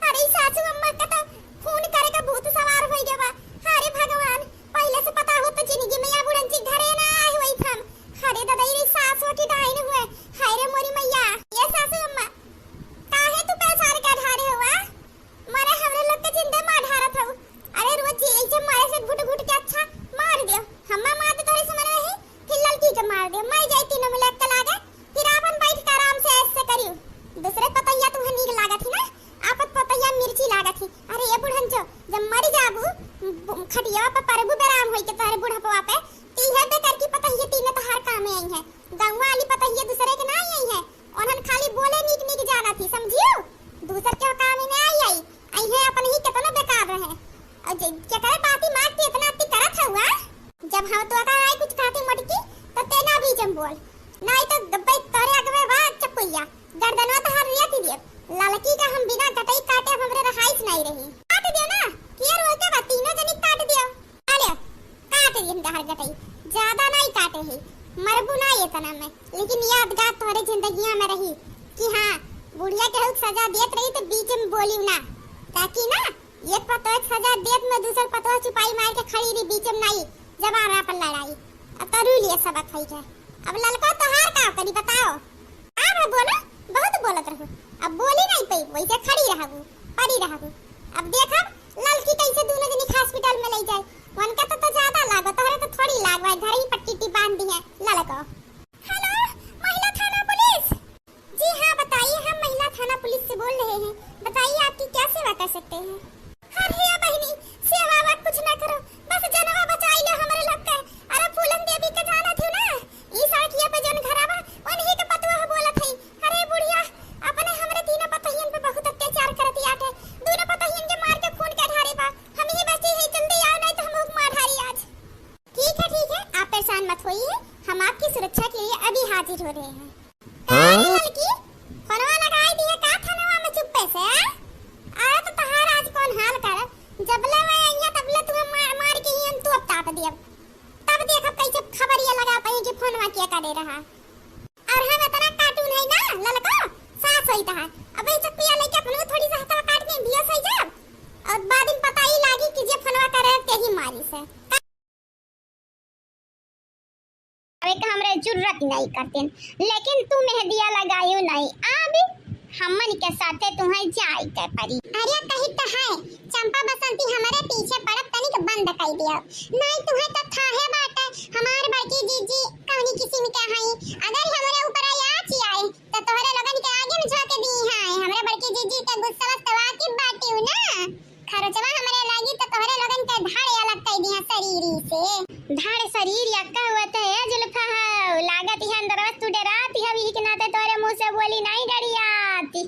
अरे सासू अम्मा का तो खून करे का भूत सवार होई गवा। अरे भगवान, पहले से पता हो तो जिंदगी में या बुढ़न जी घरे ना आए हुई थम। अरे दादा, ये सास हो कि डाइन हुए। हाय रे मोरी मैया, ये सासू अम्मा, काहे तू पैसा का ढारे हुआ? मारे हमरे लोग के जिंदे मार ढारत हऊ। अरे रोज जी ऐसे मारे से घुट घुट के अच्छा मार दियो। हम्मा मार दे तोरे समझ रही, फिर लड़की के मार दियो। मर जाए तीनों मिला के लागे, फिर आपन बैठ के आराम से ऐसे करियो। दूसरे पतैया तुम्हें नीक लागत ही ना, आपत पतैया मिर्ची लागत ही। अरे ये बुढ़न जो, जब मर जाबू, ब-, खटिया पे परबू बेराम होई के तोहरे बुढ़पवा पे, ती है बेकर की पतैया तीनों तहार कामे आई है। गाँव वाली पतैया दूसरे के ना आई है। उन्हन खाली बोले नीक नीक जानत ही, समझियो? दूसर के काम में आई आई, आई है अपन ही कितना बेकार रहे। और जे-, जेकरे बाती मार के इतना अति करत हउआ, जब हम तो का आई कुछ कहती मोटकी, तो ते ना बीच में बोल, नहीं तो गब्बे तोरे आगे में बा चपुइया, गर्दनवा तो हर रिया थी दिए। लड़की का हम बिना गटई काटे हमरे रहाइश नहीं रही। काट दियो ना, के रोके बा, तीनों जनी काट दियो। अरे, काट दिहन तहार गटई, ज्यादा नाई काटे ही, मरबू ना ये तना में, लेकिन यादगार तोहरे जिंदगिया में रही कि हाँ, बुढ़िया केहू के सजा देत रही तो बीच में बोली ना, ताकि ना एक पतोह के सजा देत में दूसर पतोह चुपाई मार के खड़ी रही बीच में नाई, जब आ रहा पर लड़ाई। अब करू लिए सबक है के। अब ललका तोहार का करी बताओ? का भा बोलो, बहुत बोलत रहू, अब बोली नहीं पई, वैसे खड़ी रहबू। पड़ी रहबू। अब देखब ललकी कैसे दोनों जनी के हॉस्पिटल में ले जाए। उनका तो, तो ज्यादा लागो, तोहरे तो थोड़ी लागो है, घर ही पर टीटी बांध दी है ललको। हेलो, महिला थाना पुलिस। जी हाँ, बताइए, हम महिला थाना पुलिस से बोल रहे हैं। बताइए, आपकी क्या सेवा कर सकते हैं? अरे बहिनी, सेवा वा कुछ ना करो, बस जनवा बचाई लो हमरे लोग के। अरे फूलन देवी के जानत हो ना, ई सड़किया पे जौन घरा बा, उन्हीं के पतवा बोलत है। अरे बुढ़िया, अपने हमरे तीनों पतोहियन पे बहुत अत्याचार करत आटे। दोनों पतोहियन के मार के खून के ढारे बा। हम ही बची है, जल्दी आओ, नहीं तो हम लोग मार ढारी आज। ठीक है, ठीक है, आप परेशान मत होइए, हम आपकी सुरक्षा के लिए अभी हाजिर हो रहे हैं। का रे ललकी, फोनवा लगाई दिए का थनवा में चुप्पे से, आ? अरे तो तहार आज कौन हाल कर, जबले मैं अइया तबले तुम्हें मार, मार के ही हम तू अब ताप दियब। तब देखब कैसे खबरिया लगा पाई कि फोनवा किया करे रहा। और हम इतना कार्टून है ना, ललको, सास होई तहार। अब ये चक्किया लेके अपने थोड़ी सा हथवा काट के बिया सही जाब। और बाद में पता ही लागी कि जे फोनवा करे ते ही मारी से। अरे का हमरे जरूरत नहीं करते, लेकिन तू मेहदिया लगायो नहीं। अब हमन के साथे तुम्हें जाए के पड़ी। अरे कही तो है, चंपा बसंती हमरे पीछे पड़ब तनिक बंद कर दियो, नहीं तुम्हें तो थाहे बाटे हमार बड़की जीजी कौनी किस्म के हई। अगर हमरे ऊपर आँच आए तो तोहरे लोगन के आगे में झोंक दी है। हमरे बड़की जीजी के गुस्सा वस्तवा की बाटी ना, खरोचवा हमरे लागी तो तोहरे लोगन के धाड़ अलग कर दिया शरीर से। धाड़ शरीर यक्का हुआ तो है जुल्फा हो, लागत है अंदरवा तू डरात है, यही के नाते तोहरे मुंह से बोली नहीं डरियाती।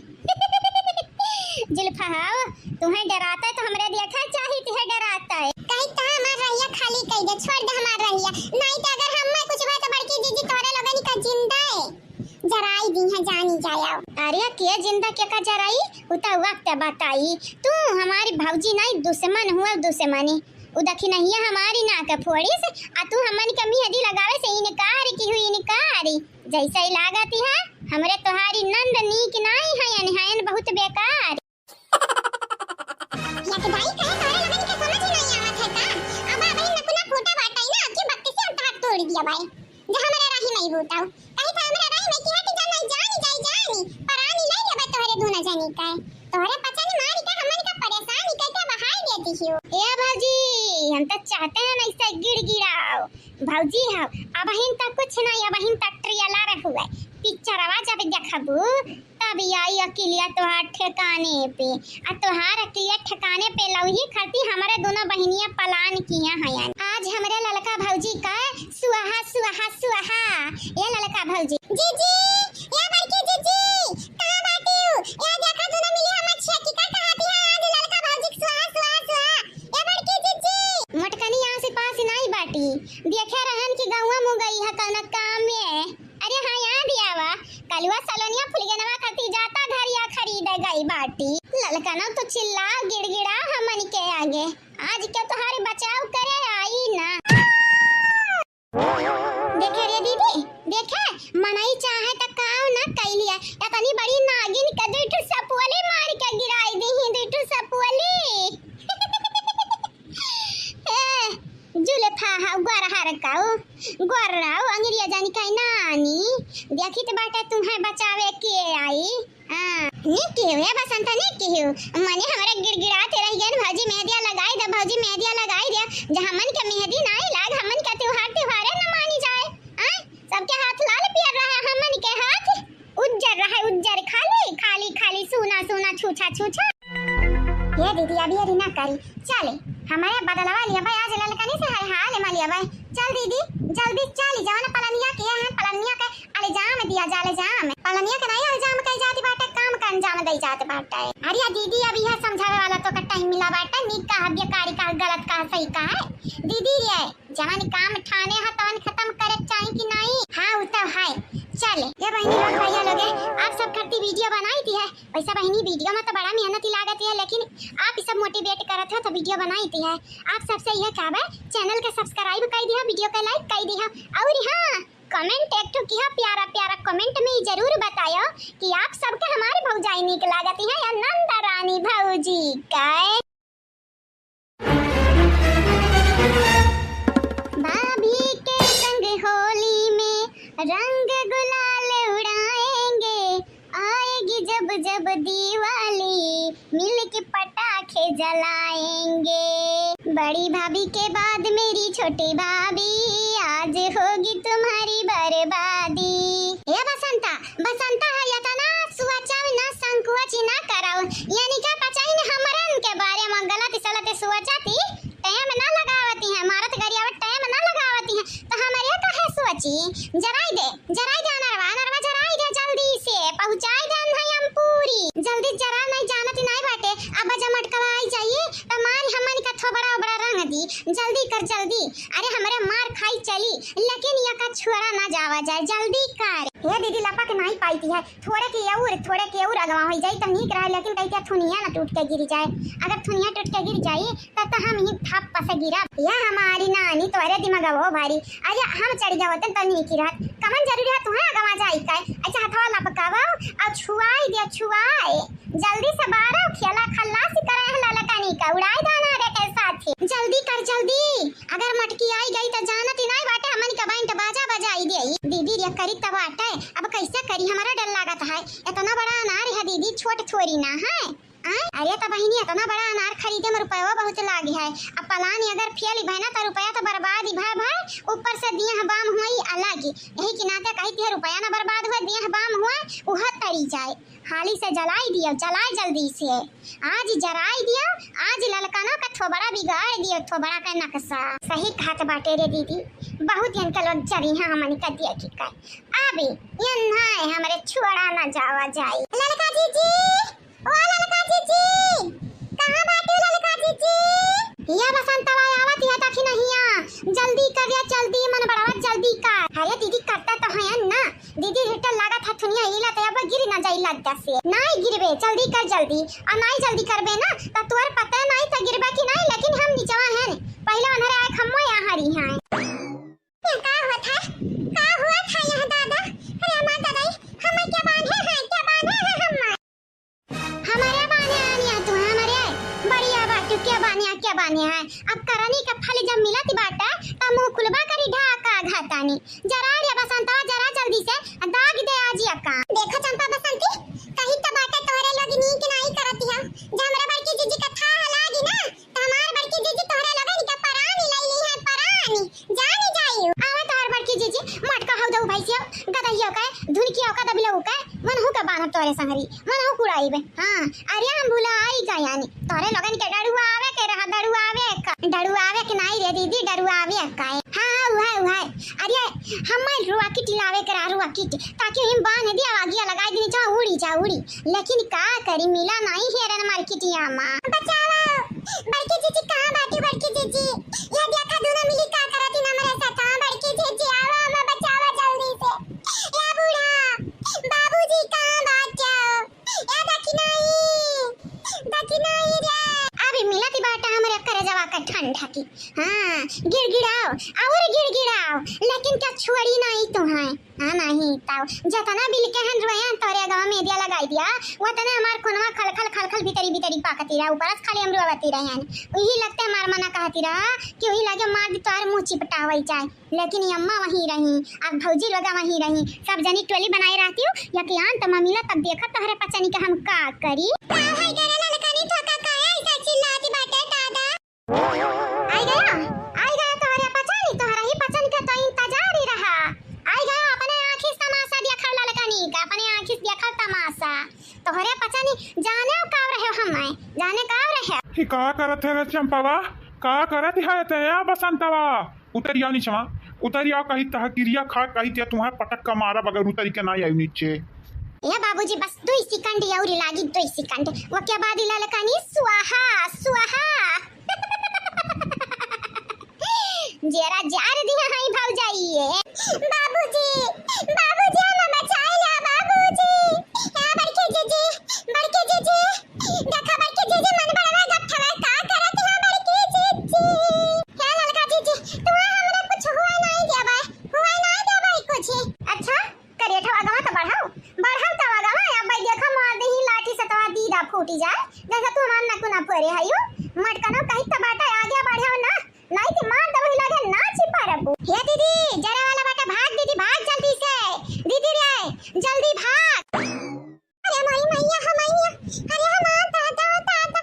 जुल्फा हो, तुम्हें डराता है तो हमरे देखा चाहिए, तुहे डराता है। कहीं तो हमार रहिया खाली कर दे, छोड़ दे हमार रहिया, नहीं तो अगर हम कुछ हुआ तो बड़की जीजी तोहरे लोगन का जिंदा है जराई दी है, जानी जाया। अरे के जिंदा के का जराई, उ तो वक्त बताई। तू हमारी भौजी नहीं, दुश्मन हुआ दुश्मनी। उ दखिनहिया हमारी नाक फोड़िस, आ तू हमन के मेहदी लगावे से इनकार की हुई, इनकार। जैसे ही लागत है, हमरे तोहारी नंद नीक नाई हयन, हयन बहुत बेकार। लकदाई कहे तोहरे लोगन के समझ ही नहीं आवत है का? अब अबही नकुना फूटा बाटई ना, अबकी बत्तीसी अंतवा तोड़ दिया बाई। जे हमरा राही में बूताऊ। कही था हमरा राही में कि हट जा, नहीं जानी जाई जानी। परानी ले लेबे तोहरे दूना जनी का। तोहरे पचन मारी का हमन का परेशानी कह के बहाई देती हो। ए भौजी, हम तो चाहते हैं ना ऐसे गिड़गिड़ाओ। भौजी हो, अबहिन तक कुछ नहीं, अबहिन तक ट्रियलर हुए। पिक्चरवा जब देखबू, तब आई अकिलिया तोहार ठिकाने पे, आ तोहार अकिलिया ठिकाने पे लौही खाती हमरे दोनों बहिनिया पलान किया हयन। आज हमरे ललका भौजी का स्वाहा, स्वाहा, स्वाहा। ये ललका भौजी। जीजी, ये बड़की जीजी, कहाँ बाटू? ये देखा दोनों मिली हमर छेकी का कहती है, आज ललका भौजी के स्वाहा, स्वाहा, स्वाहा। ये बड़की जीजी। मोटकनी आस पास नहीं बाटी, देखे रहन कि गौवा मुँह गई है कौनो काम में। अरे हाँ, याद आवा, कलुआ सलोनिया फुलगेनवा खाती जाता धरिया खरीदे गई बाटी। ललकनो तो चिल्लाओ, गिड़गिड़ाओ हमन के आगे, आज के तोहार बचाव करे आई ना। देखे रे दीदी, देखे, मनई चाहे त काव ना कैलिया, इतनी बड़ी नागिन के दुई ठो सपुअली मार के गिराई दी, दुई ठो सपुअली। ए, जुल्फा हा, गोरहर काऊ, गोर्राऊ, अंग्रेजन का नानी, देखित बाटे तुम्हें बचावे के आई। हाँ, नीक किहू, ए बसंता, नीक किहू। मने हमरा गिड़गिड़ात रह गयन, भौजी मेहदिया लगाई दे, भौजी मेहदिया लगाई दे। जहाँ मन के मेहदी नाई लाग, हमन के त्योहार, त्योहारे न मानी जाए। हाँ, सबके हाथ लाल पियर रहे, हमन के हाथ उज्जर रहे, उज्जर खाली, खाली, खाली, सूना, सूना, छूछा, छूछा। हे दीदी, अभी अभी ना करी, चले, हमारे बदलवा लिया भाई, आज ललकनी से हर हाल मा लिया भाई। चल दीदी, जल्दी चल, जवन पलनिया के है, पलनिया के अल्जाम दिया जाले जाम, पलनिया के नहीं अल्जाम कही जाती बाटे, काम का अंजाम दई जात बाटे। अरे दीदी, अब यह समझावे वाला तो का टाइम मिला बाटे, नीक का बेकारी का, गलत का, सही का है दीदी रे। जवन काम ठाने ह तवन खत्म करे के चाही कि नाई? हाँ, उ तो है। चल, ये बहिनी लोग, भैया लोग, आप सब खातिर वीडियो बनाई थी है। वैसे बहिनी, वीडियो में तो बड़ा मेहनत ही लागत है, लेकिन आप ही सब मोटिवेट करत हो तो वीडियो बनाई थी है। आप सबसे यह कहबे, चैनल के सब्सक्राइब कर दिया, वीडियो के लाइक कर दिया, और हाँ, कमेंट एक ठो किया प्यारा प्यारा कमेंट में जरूर बतायो कि आप सबके हमारी भौजाई नीक लागत है या नंदा रानी भौजी का। भाभी के संग होली में रंग गुलाल उड़ाएंगे, आएगी जब जब दिवाली, मिल कि पटाखे जलाएंगे। बड़ी भाभी के बाद मेरी छोटी भाभी, आज होगी तुम्हारी बर्बादी। ए बसंता, बसंता है, इतना सोचव ना, संकोच ना करव। यानी का पचाइन हमरन के बारे में गलत सलत सोचती, time ना लगावती है, मारत गरियावत time ना लगावती है, तो हमरे काहे सोची? जराई दे, जराई दे अनरवा, अनरवा जराई दे जल्दी से, पहुँचाई दे अन्हई हम पूरी। जल्दी जरा, नहीं जानत नहीं बाटे, अब जब मटकवा आई जाई, तो मारी हमन का थोबड़ा ओबड़ा रंग दी। जल्दी कर, जल्दी। अरे हमरे मार खाई चली, लेकिन यका छुअरा ना जावा जाए, जल्दी कर। हे दीदी, लपक नहीं पाईती है, थोड़े के और, थोड़े के और अगवा होई जाई त नीक रहे, लेकिन कहितिया थुनिया ना टूट के गिर जाए। अगर थुनिया टूट के गिर जाई त, त हम ही थप्प से गिरब। या हमारी नानी तोहरे दिमाग हो भारी। अरे हम चढ़ गए होते त नीक ही रहत। कमन जरूरी है तुहे अगवा जाई का? अच्छा हथवा लपकावा और छुआई दे, छुआए। जल्दी से बारा खेला खल्लासी करे है ललकनी का, उड़ाई दाना रे के साथे। जल्दी कर जल्दी, अगर मटकी आई गई त जानत ही नहीं बाटे, हमन का बैंड बाजा बजाई दे। दीदी रे करी तब बाटे, अब कैसे करी, हमारा डर लागत है। इतना बड़ा अनार है दीदी, छोट थोड़ी ना है। आय? अरे त बहिनी, इतना बड़ा अनार खरीदे में रुपया बहुत लागे है। अब पलानी अगर फेल भय ना त रुपया त बर्बाद ही भय भय, ऊपर से दिए बाम हुई अलग। यही के नाते कही थी रुपया ना बर्बाद हुए, दिए बाम हुए, उह तरी जाए। हाली से जलाई दियो, जलाए जल्दी से। आज जराई दियो, आज ललकनो का थोबड़ा बिगाड़ दियो, थोबड़ा का नक्शा। सही कहत बाटे रे दीदी, बहुत इनके लोग जरी हैं हमनी का दिया की कर। अबे ये नाय हमरे छुअरा ना जावा जाई। ललका जीजी, ओ ललका जीजी, कहाँ बाटे ललका जीजी? या बसंतवा आवत या तखी नहीं आ, जल्दी कर या जल्दी, मन बढ़ावा जल्दी कर। अरे दीदी करता तो है ना, दीदी हिटर लागत है थुनिया हिला त अब गिर ना जाई लग से। नाई गिरबे, जल्दी कर जल्दी। आ नाई जल्दी करबे ना त तोर पता नाई त गिरबे कि नाई, लेकिन हम निचवा हैं। पहले उन्हरे आए खम्मो यहाँ हरी हैं। ये का हुआ था? का हुआ था यहाँ दादा? अरे हमार दादा, हमें क्या बांधे हैं, क्या बांधे हैं हमार? हमारे बाने आनिया तू है, हमारे बढ़िया बाटू, क्या बानिया, क्या बानिया है। अब करनी का फल जब मिलत बाटा, तब मुँह खुलबा करी ढाका घातानी। जरा रे बसंतवा, जरा जल्दी से दाग दे आज यका। देखो चंपा बसंती, कही तो बाटे तोहरे लोग नीक नाई करत हिया। जब हमरा बड़की जीजी का थाह लागी ना, त हमार बड़की जीजी तोहरे लोगन के परानी लई ली है, परानी। जानी जाई। आवे तोहर बड़की जीजी, मटका हौ दऊ भैंसियो, गदहियो के, धुनकियो के, दबिलो के, मनहु के बान्हब तोहरे संगरी, मनहु कुड़ाई बे। हाँ, अरे हम भुलाई गयानी। तोहरे लोगन के डरुआवे के रहा, डरुआवे का। डरुआवे के नाई रे दीदी, डरुआवे का। हाँ, हाँ, उहे, उहे। अरे, हमें rocket लावे के रहा, rocket। ताकि हम बांध दिया, आगिया लगाई देनी, चाहे उड़ी जा, उड़ी। लेकिन का करी, मिला नाई हेरन market या मा। बचावा, बड़की जीजी कहाँ बाटी, बड़की जीजी? ये देखा, दोनों मिली का करत ही हमरे साथ। हाँ, बड़की जीजी, आवा, हमें बचावा जल्दी से। या बूढ़ा, बाबूजी कहाँ बाटे? ए दखिनाई, दखिनाई रे। अभी मिलत बाटा हमरे करेजवा का ठंडा की। हाँ, गिड़गिड़ाओ, और गिड़गिड़ाओ, लेकिन क्या छोड़ी नाई तुहैं। हाँ, नाहीं ताऊ, जतना बिल के हन रोयन तोरे गाँव में दिया लगाई दिया, वतने हमार खुनवा खलखल खलखल भीतरी भीतरी पाकती रहा, ऊपर से खाली हम रोवती रहन। वही लगते हमार मना कहती रहा कि वही लगे मार दी तोहर मुँह चिपटावल जाए। लेकिन ये अम्मा वहीं रही, अब भौजी लोगा वहीं रही, सब जनी टोली बनाए रहती हूँ, या कि आन त मम्मी ला तब देखत तोहरे पचनी के हम का करी। का है रे ललकनी, थोका काहे ऐसा चिल्लाती बाटे दादा? आई गया, आई गया तोहरे पचनी, तोहरा ही पचनी के तो इंतजार ही रहा। आई गया, अपने आँखी से तमाशा देखल ललकनी का, अपने आँखी से देखल तमाशा। तोहरे पचनी जाने का रहे हमें, जाने का रहे। ही का करत है रे चंपवा, का करत है ते या बसंतवा? उतरी आओ नीचवा, उतरी आओ, कही तह किरिया खा, कही ते तुम्हारे पटक का मारा बगैर उतरी के ना आई नीचे। ए बाबूजी, बस दुई second अउरी लागी, दुई second। वके बाद ही ललकनी स्वाहा, स्वाहा। जेरा जार दिया हई भौजाई ये। बाबूजी, बाबूजी, हमें बचाई ला बाबूजी। ए बड़के जीजी, बड़के जीजी, देखा बड़के जीजी, मन बड़वा गप हवे, का करत हो बड़के जीजी? हे ललका जीजी, तू हमरा कुछ हुआ नहीं देबे, हुआ नहीं देबे कुछ। अच्छा, करेठवा अगवा त बढ़ाओ, बढ़ाओ त अगवा, अब भाई देखा मार देही लाठी से तोहार दीदा फूटी जाए, जैसे तू हमार नकुना फोरे हयू, मटकनो कही त बाटा आगे बढ़ाओ ना, नहीं त मार देबे लगे नाची परबू। हे दीदी, जरे वाला बाटा भाग दीदी, भाग जल्दी से, दीदी रे, जल्दी भाग। अरे मोरी मैया हो मैया, अरे हमार दादा, दादा,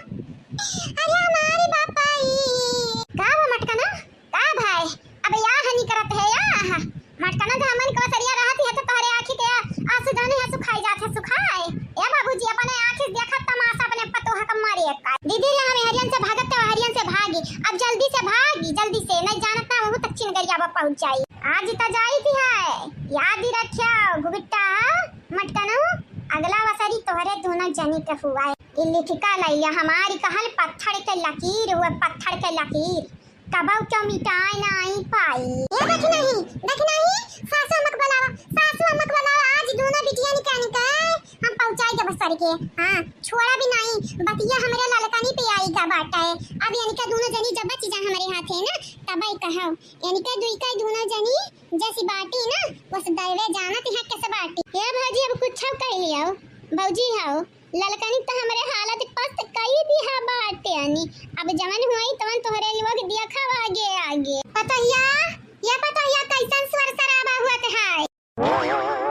दीदी रे, हम हरियन से भागत तो हरियन से भागी। अब जल्दी से भागी, जल्दी से, नहीं जानत ना वहू तक चिनगरिया बा पहुँच जाई। आज त जाई थी है, याद ही रखियो गुबिट्टा, मटकनू, अगला वसरी तोहरे दोनों जनी के हुआ है। ई लिखिका लैया हमारी कहल पत्थर के लकीर हुआ, पत्थर के लकीर। कबहु क्यों मिटाए नाई पाई। ए देखी नहीं, देखी नहीं, सासू अम्मा के बुलावा, सासू अम्मा के बुलावा, आज दोनों बिटिया निकाल के हम पहुँचाई देब सर के। हाँ, छोड़ा भी नहीं, बतिया हमरे ललकनी पे आई का बाटा है। अब इनका दोनों जनी जब बची जा हमरे हाथे ना, तब आई कहव। इनका दुई का दोनों जनी जैसी बाटी ना, बस दैवे जानत यहाँ कैसे बाटी। ए भौजी, अब कुछ कह लियो, भौजी हौ, ललकनी त हमरे हालत पस्त कई दिहा बाटे अनी। अब जवन हुई तवन तोहरे लोग देखब आगे आगे। पतोहिया, ये पतोहिया कैसन स्वर सराबा हुअत है?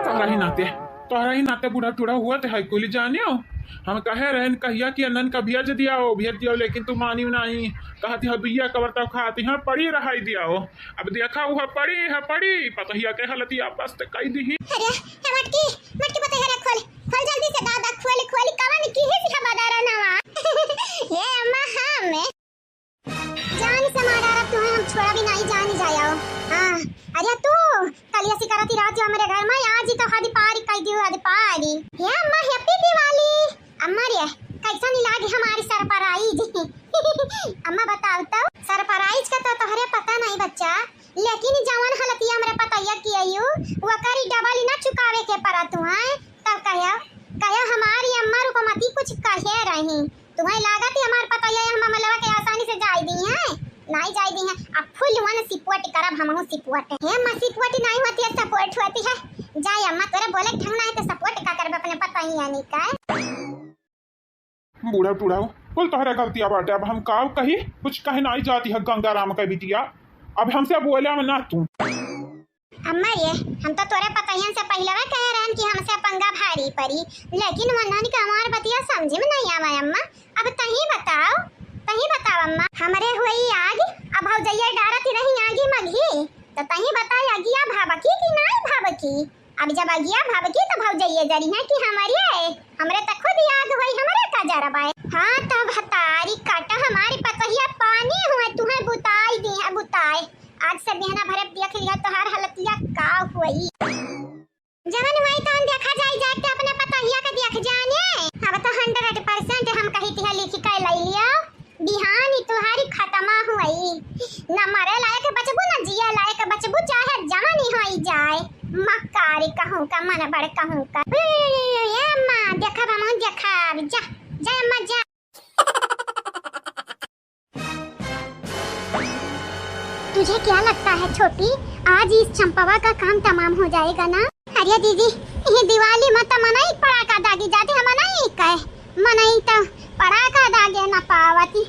तोहरा ही नाते, तोहरा ही नाते बूढ़ा टूढ़ा हुअत है कुल जानियो। हम कहे रहन कहिया कि अनन का भेज दियाओ, भेज दियाओ, लेकिन तू मानियो नहीं। कहती है बिया कबर तक खाती है, पड़ी रहाई दियाओ। अब देखा हुआ पड़ी है, पड़ी, पतोहिया के हालतिया पस्त कई दिही। अरे, हे मटकी, मटकी पतोहिया रे, खोल, खोल जल्दी से दादा, खोल, खोल, कवन की हिस है बदारा नवा। ये अम्मा, हाँ, मैं जान से मार डारब तुम्हें, हम छोड़ा भी नहीं, जान जायो। हाँ, अरे तू, कलिया सिकरती रात जो हमरे घर में, आज ही तो हद पारी कई दियो, हद पारी। ये अम्मा, happy दिवाली। अम्मा रे, कैसन लागे हमारी surprise? अम्मा बताओ तो, surprise का तो तोहरे पता नहीं बच्चा, लेकिन जवन हालतिया हमरे पतोहिया की आयु, वकरी double ना चुकावे के पड़त हुआ। तब कहो, कहो हमारी अम्मा रूपमती कुछ कहे रही। तुम्हें लागत है हमार पतोहिया हम ममलवा के आसानी से जाए दी हैं? नहीं जाए दी हैं। अब full one support करब, हमहू support। हे अम्मा, support नहीं होती है, support होती है। जाए अम्मा, तोरे बोले ढंग ना है तो support का करबे अपने पतोहिया नहीं का। बूढ़ा टूढ़ा हो, कुल तोहरे गलतिया बाटे। अब हम काव कही, कुछ कहे नाई जाती है गंगाराम के बिटिया। अब हमसे बोले में ना तू। अम्मा रे, हम तो तोरे पतोहियन से पहिलवे कहे रहन कि हमसे पंगा भारी परी, लेकिन वन्हन के हमार बतिया समझे में नहीं आवे अम्मा। अब तही बताओ, तही बताओ अम्मा, हमरे हुई आग, अब भौजैया डारत रही आगी मगही, तो तही बताए अगिया भावकी कि नाई भावकी? अब जब अगिया भभकी त भौजइये जरी हैं कि हमरे, हमरे त खुद आग होई, हमरे का जरब आए। हाँ, त भतारी काटा हमारी पतोहिया पानी हुए, तुहें बुताई दी है बुताए। आज से बिहना भरे देख लिया तोहार हालतिया का होई। जवन हुई तवन देखा जाई, जाके अपने पतोहिया के देख जाने। अब तो hundred percent हम कही थी लिखी के लई लिया। बिहान ही तुहारी खतमा हुई, न मरे लायक बचबू, न जिए लायक बचबू, चाहे जवानी होई जाए। मक्कारी कहूँ का, मन बड़ कहूँ का। ए अम्मा, देखब हम, देखब। जा, जा अम्मा, जा। तुझे क्या लगता है छोटी, आज इस चंपवा का काम तमाम हो जाएगा ना? अरे दीदी, ये दिवाली में त मनई पड़ाका दागी जाती है, मनई कहे, मनई त पड़ाका दागे न पावती।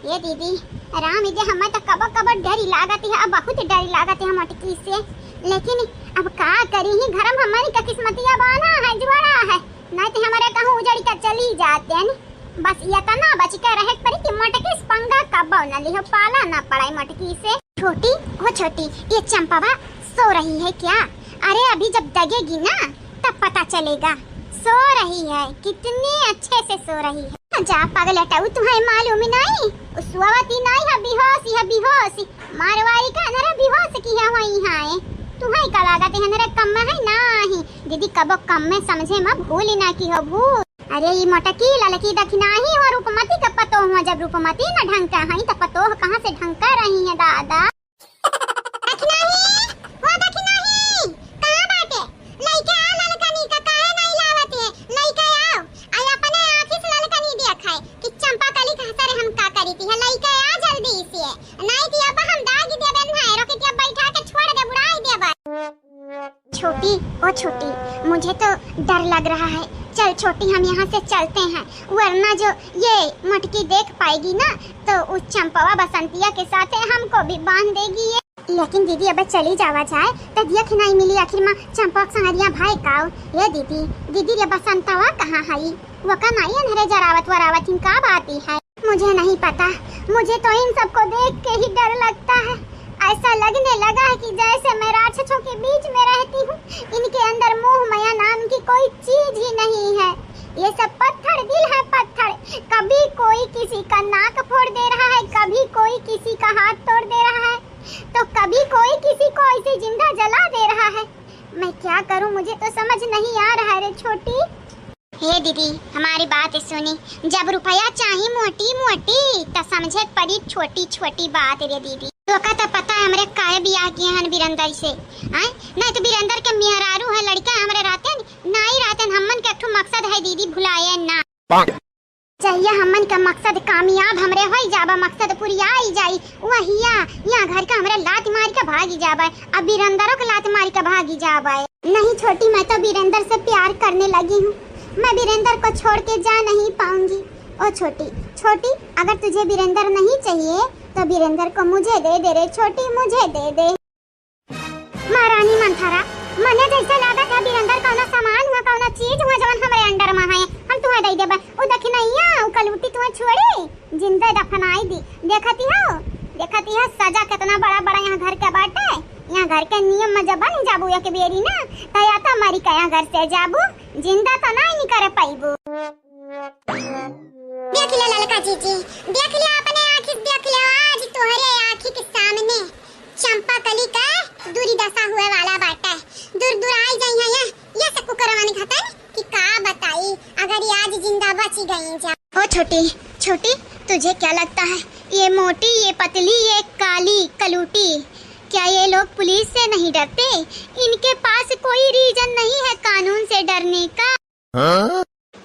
ये दीदी, राम इजे हमें त कबो कबो डरी लागती है, अब बहुत डरी लागती है मटकी से। लेकिन अब का करी ही, घर में हमारी का किस्मतिया बाना है, जुआड़ा है, नहीं तो हमारे कहूँ उजड़ के चली जाते हैं। बस इतना बच के रहे परी कि मटकी से पंगा कबो न लिहो, पाला न पड़ाई मटकी से। छोटी, ओ छोटी, ये चंपवा सो रही है क्या? अरे अभी जब दगेगी ना तब पता चलेगा। सो रही है, कितने अच्छे से सो रही है। जा पगलेटऊ, तुम्हें मालूम ही नहीं, उ सोवती नहीं है, बेहोश है, बेहोश। मारवाड़ी का नरे बेहोश किहे हुई है। तुम्हें का लागत है नरे कम में है? नहीं दीदी, कबो कम में समझे में भूल ही ना किहो, भूल। अरे ई मोटकी ललकी दखिनाही हो रूपमती के पतोह हुआ, जब रूपमती न ढंग के हई त पतोह कहाँ से ढंग के रही है दादा। दखिनाही, हो दखिनाही, कहाँ बाटे? लइके आ ललकनी का, काहे नहीं लावत है? लइके आओ, आई अपने आँखी से ललकनी देखाए कि चंपा कली का सरे हम का करी थी है, लइके आ जल्दी से, नहीं थी अब हम दागी देबे भाई, रोके के बैठा के छोड़ दे, बुड़ाई देबे। छोटी, ओ छोटी, मुझे तो डर लग रहा है। चल छोटी, हम यहाँ से चलते हैं, वरना जो ये मटकी देख पाएगी ना, तो उस चंपवा बसंतिया के साथ हमको भी बांध देगी ये। लेकिन दीदी, अबे चली जावा जाए, तो दिया कि नहीं मिली, आखिर में चंपवा के संगरिया भाई काओ। ये दीदी, दीदी, ये बसंतवा कहाँ हई? वो का नाई अंधरे जरावत वरावत इनका बाती है। मुझे नहीं पता, मुझे तो इन सबको देख के ही डर लगता है। ऐसा लगने लगा है कि जैसे मैं राक्षसों के बीच में रहती हूँ। इनके अंदर मोह माया नाम की कोई चीज ही नहीं है। ये सब पत्थर दिल है, पत्थर। कभी कोई किसी का नाक फोड़ दे रहा है, कभी कोई किसी का हाथ तोड़ दे रहा है, तो कभी कोई किसी को ऐसे जिंदा जला दे रहा है। मैं क्या करूं, मुझे तो समझ नहीं आ रहा है रे छोटी। हे दीदी, हमारी बात सुनी, जब रुपया चाही मोटी मोटी, त समझे के पड़ी छोटी छोटी बात रे दीदी। तोका त पता है हमरे काहे बियाह किए हन बीरेंदर से, आय? नहीं तो बीरेंदर के मेहरारू है, लड़का हमरे रहते न, नाई रहते न, हमन के एक ठो मकसद है दीदी, भुलाए ना। जहिया हमन के मकसद कामयाब हमरे होई जाबा, मकसद पुरियाई जाई, वहिया यहाँ घर के हमरे लात मार के भागी जाबे, अब बीरेंदरो के लात मार के भागी जाबे। नहीं छोटी, मैं तो बीरेंदर से प्यार करने लगी हूँ, मैं बीरेंदर को छोड़ के जा नहीं पाऊंगी। ओ छोटी, छोटी, अगर तुझे बीरेंदर नहीं चाहिए तो बीरेंदर को मुझे दे दे रे छोटी, मुझे दे दे। महारानी मंथरा, मने जैसे लागत है बीरेंदर कौनो सामान हुआ, कौनो चीज हुआ जवन हमरे अंडर में है, हम तुहे दे देबे। उ दखिनैया, उ कलूटी तुहे छोड़ी, जिंदे दफनाई दी। देखती हो, देखती हो सजा कितना बड़ा बड़ा यहाँ घर के बाटे। यहाँ घर के नियम में जब बन जाबू एक बेरी ना, तो या तो मरी के यहाँ घर से जाबू, जिंदा तो नहीं निकरे पाइबू। देख ले ललका जीजी, देख ले अपने आँखी से, देख ले आज तोहरे आँखी के सामने चंपा कली का दुर्दशा हुए वाला बाटे। दूर दूर आई जाई है यहाँ, ये सब कुकरवन घटन कि का बताई, अगर ये आज जिंदा बची गई जा। ओ छोटी, छोटी, तुझे क्या लगता है, ये मोटी, ये पतली, ये काली कलूटी, क्या ये लोग पुलिस से नहीं डरते? इनके पास कोई रीजन नहीं है कानून से डरने का। हाँ?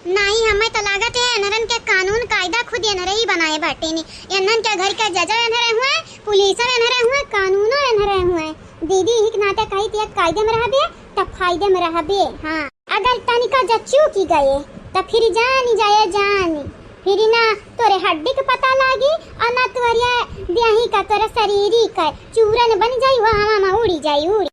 नाहीं, हमें तो लागत है, एनरन के कानून कायदा खुद एनरे ही बनाए बाटे ने। एनरन के घर के जजो एनरे हुए, पुलिसो एनरे हुए, कानूनो एनरे हुए। दीदी, इही के नाते कही थी, कायदे में रहबे, तब फायदे में रहबे। हाँ, अगर तनिका जब चूकी गए, तब फिर जानी जाए जानी, फिर ना तोरे हड्डी के पता लागी, और ना तोरे देही का, तोरे शरीरी का चूरन बन जाई, वो हवा में उड़ी जाई, उड़ी।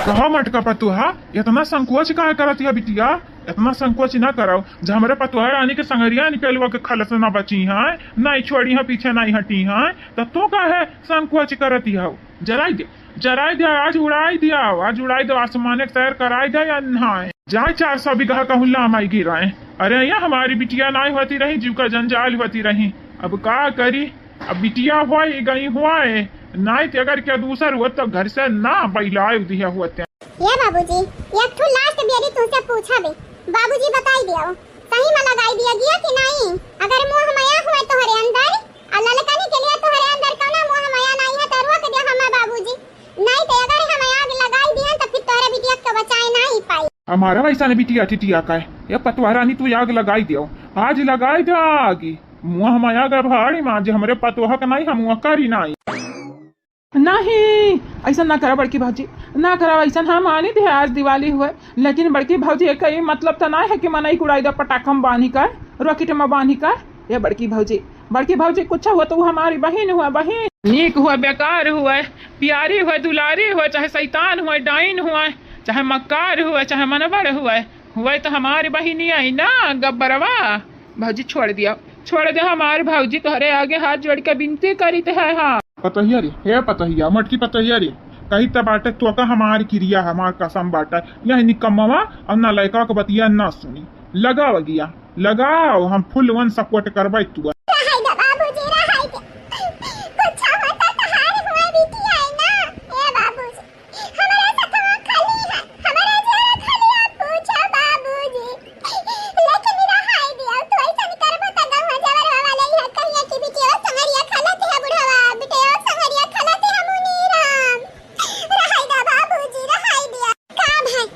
कहा मटका पतोहा, इतना संकोच काहे करत हिया बिटिया? इतना संकोच ना कराओ। जब हमरे पतोहा रानी के संगरिया निकलवा के खलस ना बची हैं, नहीं छोड़ी हैं, पीछे नहीं हटी हैं, तो तू काहे संकोच करत हिया? जराई दे, जराई दे, आज उड़ाई दिया, आज उड़ाई दे, आसमान के सैर कराई दे या नहीं। जाए चार सौ बीघा कहूँ लामाई गिराए। अरे, यहाँ हमारी बिटिया नहीं होती रही, जीव का जंजाल होती रही। अब का करी? अब बिटिया होई गई होए, नाई ते अगर क्या दूसर होत तो घर से ना बैलाए दिया होते। ए बाबूजी, एक ठो last बेरी तुमसे पूछा बे, बाबूजी बताई दियो, सही में लगाई दिया गया कि नहीं? अगर मोह माया हुए तोहरे अंदर, और ललकनी के लिए तोहरे अंदर कौनो मोह माया नहीं है तो रोक दे हमें बाबूजी, नहीं तो अगर हम आग लगाई दिया तो फिर तोहरे बिटिया के बचाए नहीं पाई। हमारा वैसा ने बिटिया टिटिया का है, ये पतोहा रानी तू आग लगाई दियो, आज लगाई दे आग। मोह माया के भाड़ी में जे हमरे पतोहा के नाई, हम ओकर ही नाई। नहीं, ऐसा ना करा बड़की भौजी, ना करा ऐसा। हम आनी दे आज दिवाली हुए, लेकिन बड़की भौजी, एक ई मतलब तो ना है कि मनई कुड़ाई दा पटाखा में बांधी का, rocket में बांधी का। ये बड़की भौजी, बड़की भौजी कुछ हुआ तो वो हमारी बहिन हुआ, बहिन। नीक हुआ, बेकार हुआ, प्यारी हुआ, दुलारी हुआ, चाहे शैतान हुआ, डाइन हुआ, चाहे मक्कार हुआ, चाहे मनबड़ हुआ, हुआ तो हमारी बहिनी आई ना, गब्बरवा। भौजी छोड़ दिया, छोड़ दे हमार भौजी, तोहरे आगे हाथ जोड़ के विनती करित है। हाँ। पतोहिया रे, हे पतोहिया, मोटकी पतोहिया रे, कही त बाटे तोका हमार किरिया, हमार कसम बाटे, यह निकम्मवा और ना लड़का के बतिया ना सुनी। लगाओ गिया, लगाओ, हम full one support करबै तू। रहाई दे बाबूजी, रहाई दे। कुछ होता तहार हुआ बिटिया आई ना, ए बाबूजी। हमरा सथवा खाली है, हमरा जेरा खाली है, पूछा बाबूजी। लेकिन रहाई दिया, तू ऐसन करबो त गहुआ जवरवा वाला इहे कहिया कि बिटिया संगरिया खलत है बुढ़वा, बिटिया संगरिया खलत है मुनीराम। रहाई दा बाबूजी, रहाई दिया। का भाई,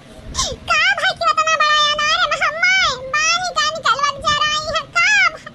का भाई कि उतना बड़ा अनार में हम्मे बानी का निकलवा के जराई है, का भाई?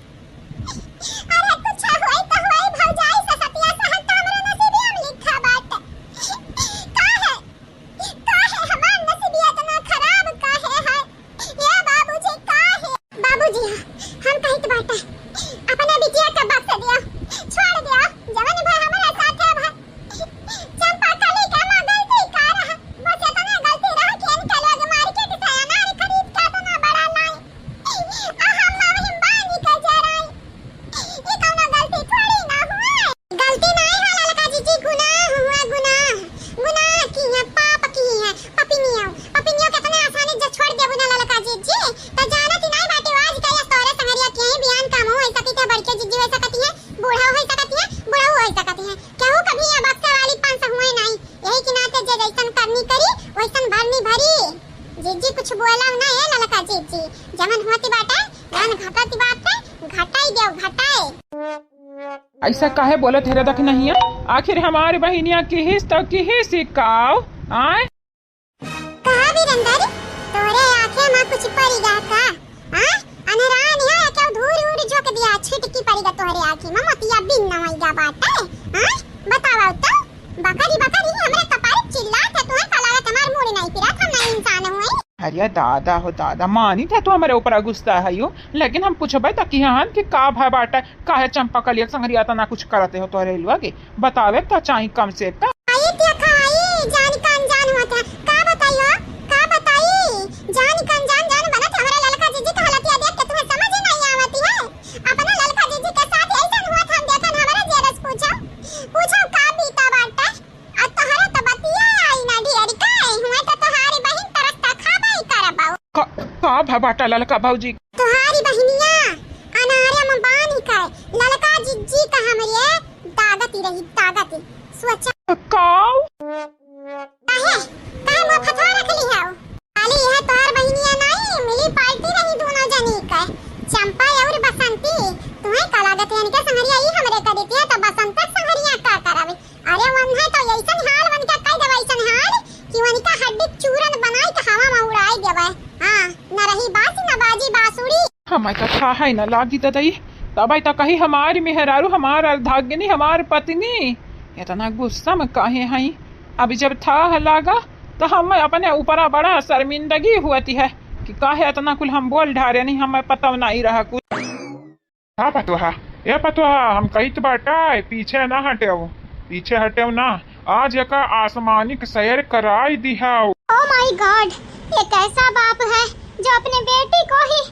अइसा काहे बोलत है रे दखिनहिया? आखिर हमार बहिनिया किहिस तउ किहिस ही काव? आय? कहा वीरेंद्र, तोरे आँखे मा कुछ पड़ी गा का? आय? अनहरान है, केउ धूर उर झोंक दिया, छिटकी पड़ी गा तोहरे आँखी मा, मोतिया बिन नवई गा बाटे। आय? बतावा तो, बकरी बकरी हमरे कपारे चिल्लात है, तुहे का लागत हमार मूड़ नहीं फिरत, हम नहीं इंसान हुए। अरे दादा हो दादा, मानी थे तू हमरे ऊपर गुस्सा है यू, लेकिन हम पूछबे त किहन कि का भय बाटे, काहे चंपा कलिया के संगरिया तना कुछ करते हो तोहरे लोग? बतावे त चाही कम से कम। आई देखा आई, जान का अनजान होत है। का बताई हो, का बताई? जान का अनजान जान बनत हमरा ललका जीजी के हालतिया देख के तुम्हें समझ ही नहीं आवती है। अपना ललका जीजी के साथ ऐसन हुआ था, हम देखन हमारा जेरस पूछो, पूछो का बीता बाटे। आ तोहरा त बतिया आई ना डियर का, हुए त तोहारी बहिन तरस त खाबई करबऊ। का, का भा बाटा ललका भौजी? तोहारी बहिनिया अनारे में बानी का ललका जिज्जी का हमरे दागती रही, दागती। सोचा। काऊ? काहे? काहे मुँह फथवा रखली है? खाली यह तोहार बहिनिया नहीं, मिली पार्टी रही दोनों जनी का। चंपा और बसंती, तुम्हें का लागत है इनके संगरिया ई हमरे करीती है, तो बसंत के संगरिया का करबे? अरे वन्हे तो ऐसन हाल वनके कह देबे, ऐसन हाल कि वनका हड्डी चूरन बनाई के हवा में उड़ाई देबे। हाँ, न रही बांस न बाजी बांसुरी। हमें तो था है न लागी ददई, तबे तो कही हमारी मेहरारू हमार अर्धांगिनी हमार पत्नी इतना गुस्सा में काहे हई। अभी जब था है लागा तो हम अपने ऊपरा बड़ा शर्मिंदगी हुअती है कि काहे इतना कुल हम बोल ढारे नहीं, हमें पता नहीं रहा कुछ। हाँ पतोहा, ए पतोहा, हम कहित बाटा, पीछे ना हटेव, पीछे हटेव ना। आज एका आसमानिक सैर कराई दिहाव। Oh my God, ये कैसा बाप है जो अपने बेटी को ही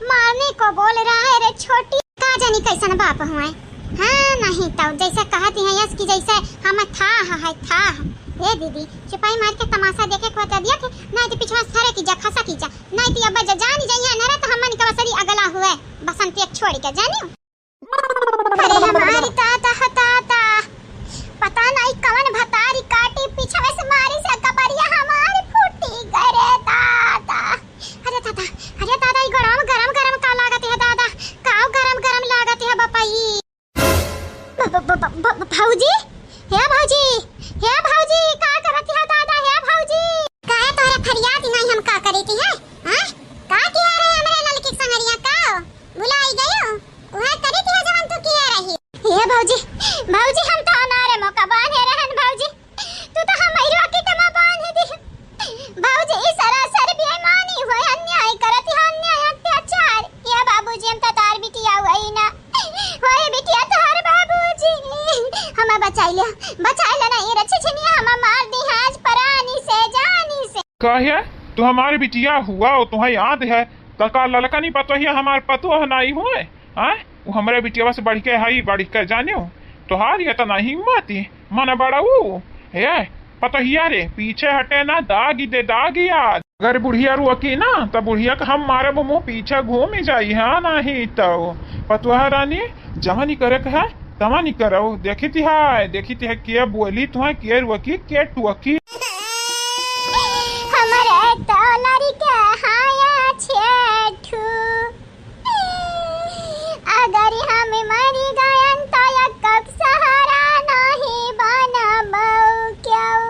मारने को बोल रहा है रे छोटी। का जानी कैसन बाप हुए। हाँ, नहीं तो जैसे कहती हैं यस की जैसे हम था है, था है। ए दीदी, चुपाई मार के तमाशा देखे को तो दिया थे, नहीं तो पिछवा सरे की जा, खसा की जा। नहीं तो अब ज-, जानी जाइए, न रहे तो हमन के बसरी अगला हुए, बसंती एक छोड़ के, जानियो। अरे हमारी ताता हो ताता, पता नहीं कवन भतारी काटी, पीछे से मारी से कपड़िया हमारी फूटी गए रे दादा। अरे दादा, अरे दादा, ई गरम, गरम, गरम का लागत है दादा, काव गरम, गरम लागत है बपई। ब-, ब-, ब-, ब-, ब-, भौजी, हे भौजी, हे भौजी, का करत है दादा, हे भौजी? काहे तोहरे फरियाद नहीं हम का करी थी, हैं? हाँ? का किया रे हमरे ललकी संगरिया का? भुलाई गयो? उहे करी थी जवन तू किया रही। हे भौजी, भौजी हम तो अनारे मौका बांधे रहन भौजी। तू तो हमरी रोकी तमा बांध दी। बाबूजी, ई सरासर बेईमानी होय, अन्याय करत है, अन्याय, अत्याचार। ये बाबूजी, हम तो तार बिटिया हुई ना। होए बिटिया तार बाबूजी। हमें बचाई ले, बचाई ले ना, ये रच्छी छिनिया हमें मार दी है आज परानी से, जानी से। काहे? तू हमारी बिटिया हुआ और तुम्हें याद है, तो का ललका नहीं पतो है हमार पतो है ना ही हुए? आय, उ हमरे बिटिया से बढ़ के हई, बढ़ के जानियो। तोहार इतना हिम्मत ही, मन बड़ा उ। हे, पतोहिया रे, पीछे हटे ना, दागी दे, दागी आज। अगर बुढ़िया रुकी ना, त बुढ़िया के हम मारब, मुँह पीछे घूम जाई, हाँ, नहीं तो। पतोहा रानी, जवन ही करे के है, तवन ही करो। देखी ती है, देखी ती है, के बोली तुहे, के रुकी, के टुकी। हमरे तो लड़के हाया छे ठू। अगर हम मरि गयन त एक्कक सहारा नाहीं बनबउ क्यों?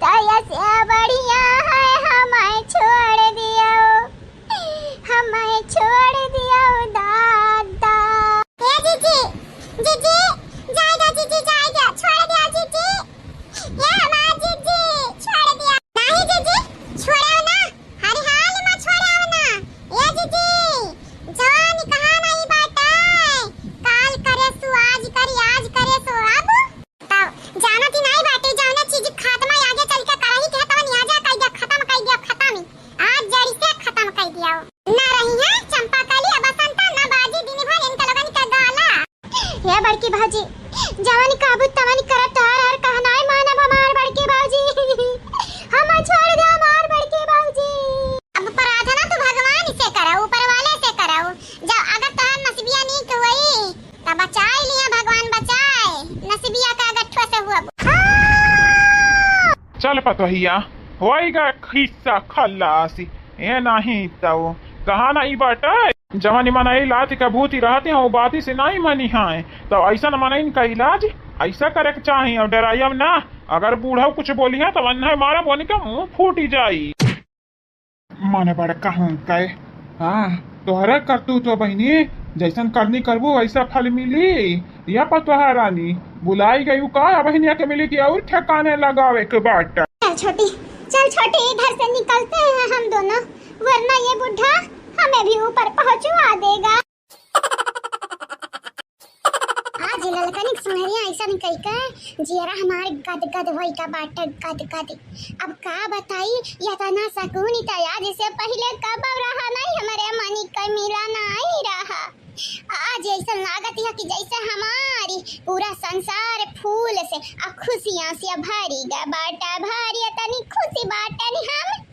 त एसे बढ़िया है हमैं छोड़ दियो, हमैं छोड़ दियो दादा। ए जीजी, जीजी, जाए दो जीजी, जाए दो, छोड़ दियो जीजी। ए हमार जीजी, छोड़ दियो। नाहीं जीजी, छोड़ो ना। हर हाल मा छोड़ाव ना। ए जीजी, जवानी कहाँ नहीं बाटे। काल करे सु आज करी, आज करे सु अब। तब जानत ही नहीं बाटे, जौने चीज खात्मा आगे चल के करही के तवन यहाँ जा कह दिया, खत्म कह दिया, खत्म ही। आज जड़ से खत्म कह दिया। ना रही है चंपा कली, बसंता, ना बाजी दिन भर इनका लोगन के गाला। हे बड़की भौजी, जवन कहबू तवन करब, तोहार हर कहनाय मानब हमार बड़की भौजी। हम छोड़ दे हमार बड़की भौजी। अब प्रार्थना तो भगवान से करो, ऊपर वाले से करो। जब अगर तोहार नसीबिया नीक हुई, तब बचाए लिया भगवान, बचाए। नसीबिया का गठुआ से हुआ। हाँ! चल पतोहिया, होइगा खिस्सा खल्लासी। ए नहीं तो कहाँ नहीं बाटे? जवन मनई लात का भूती रहते हैं, वो बाती से नहीं मनी है। तो ऐसा मनइन का इलाज ऐसा करे के चाही और डराइब ना। अगर बूढ़ा कुछ बोली है तो अन्ना मारा बोनी का मुंह फूटी जाई। मन बड़का हूँ कहे, हाँ, तोहरा करतूत तो बहिनी, जैसन करनी करबू वैसा फल मिली। या पतोहा रानी, बुलाई गई का बहिनिया के मिली कि और ठिकाने लगावे के बाट। चल छोटी, चल छोटी, इधर से निकलते हैं हम दोनों, वरना ये बुढ़ा हमें भी ऊपर पहुंचवा देगा। आज ललकनिक सुनहरिया ऐसन कई के जियरा हमार गद गद होई का बाटे, गद गद। अब का बताई, इतना सुकून त आज से पहिले कब रहा नहीं, हमरे मनी के मिला नहीं रहा। आज ऐसन लागत है कि जैसे हमारी पूरा संसार फूल से आ खुशियाँ से भरी गा बाटा, भरी तनी खुशी बाटन हम।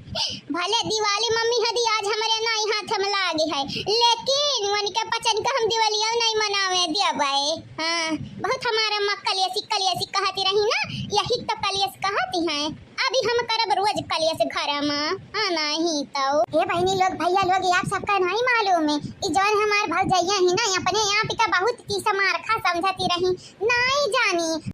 भले दिवाली मम्मी हदी आज हमरे नाई हाथ में लागे है, लेकिन उनके पचन का हम दिवालिया नहीं मनावे देबै। हाँ, बहुत हमारा माँ कलेसी कलेसी कहती रही ना, यही तो कलेस कहती हैं। अभी हम करब रोज कलेस घर में, हाँ नहीं तो। ए बहिनी लोग, भैया लोग, आप सबका नहीं मालूम है, ई जौन हमार भौजैया ही ना, अपने आप का बहुत तीस मार खा समझती रही, नहीं जानी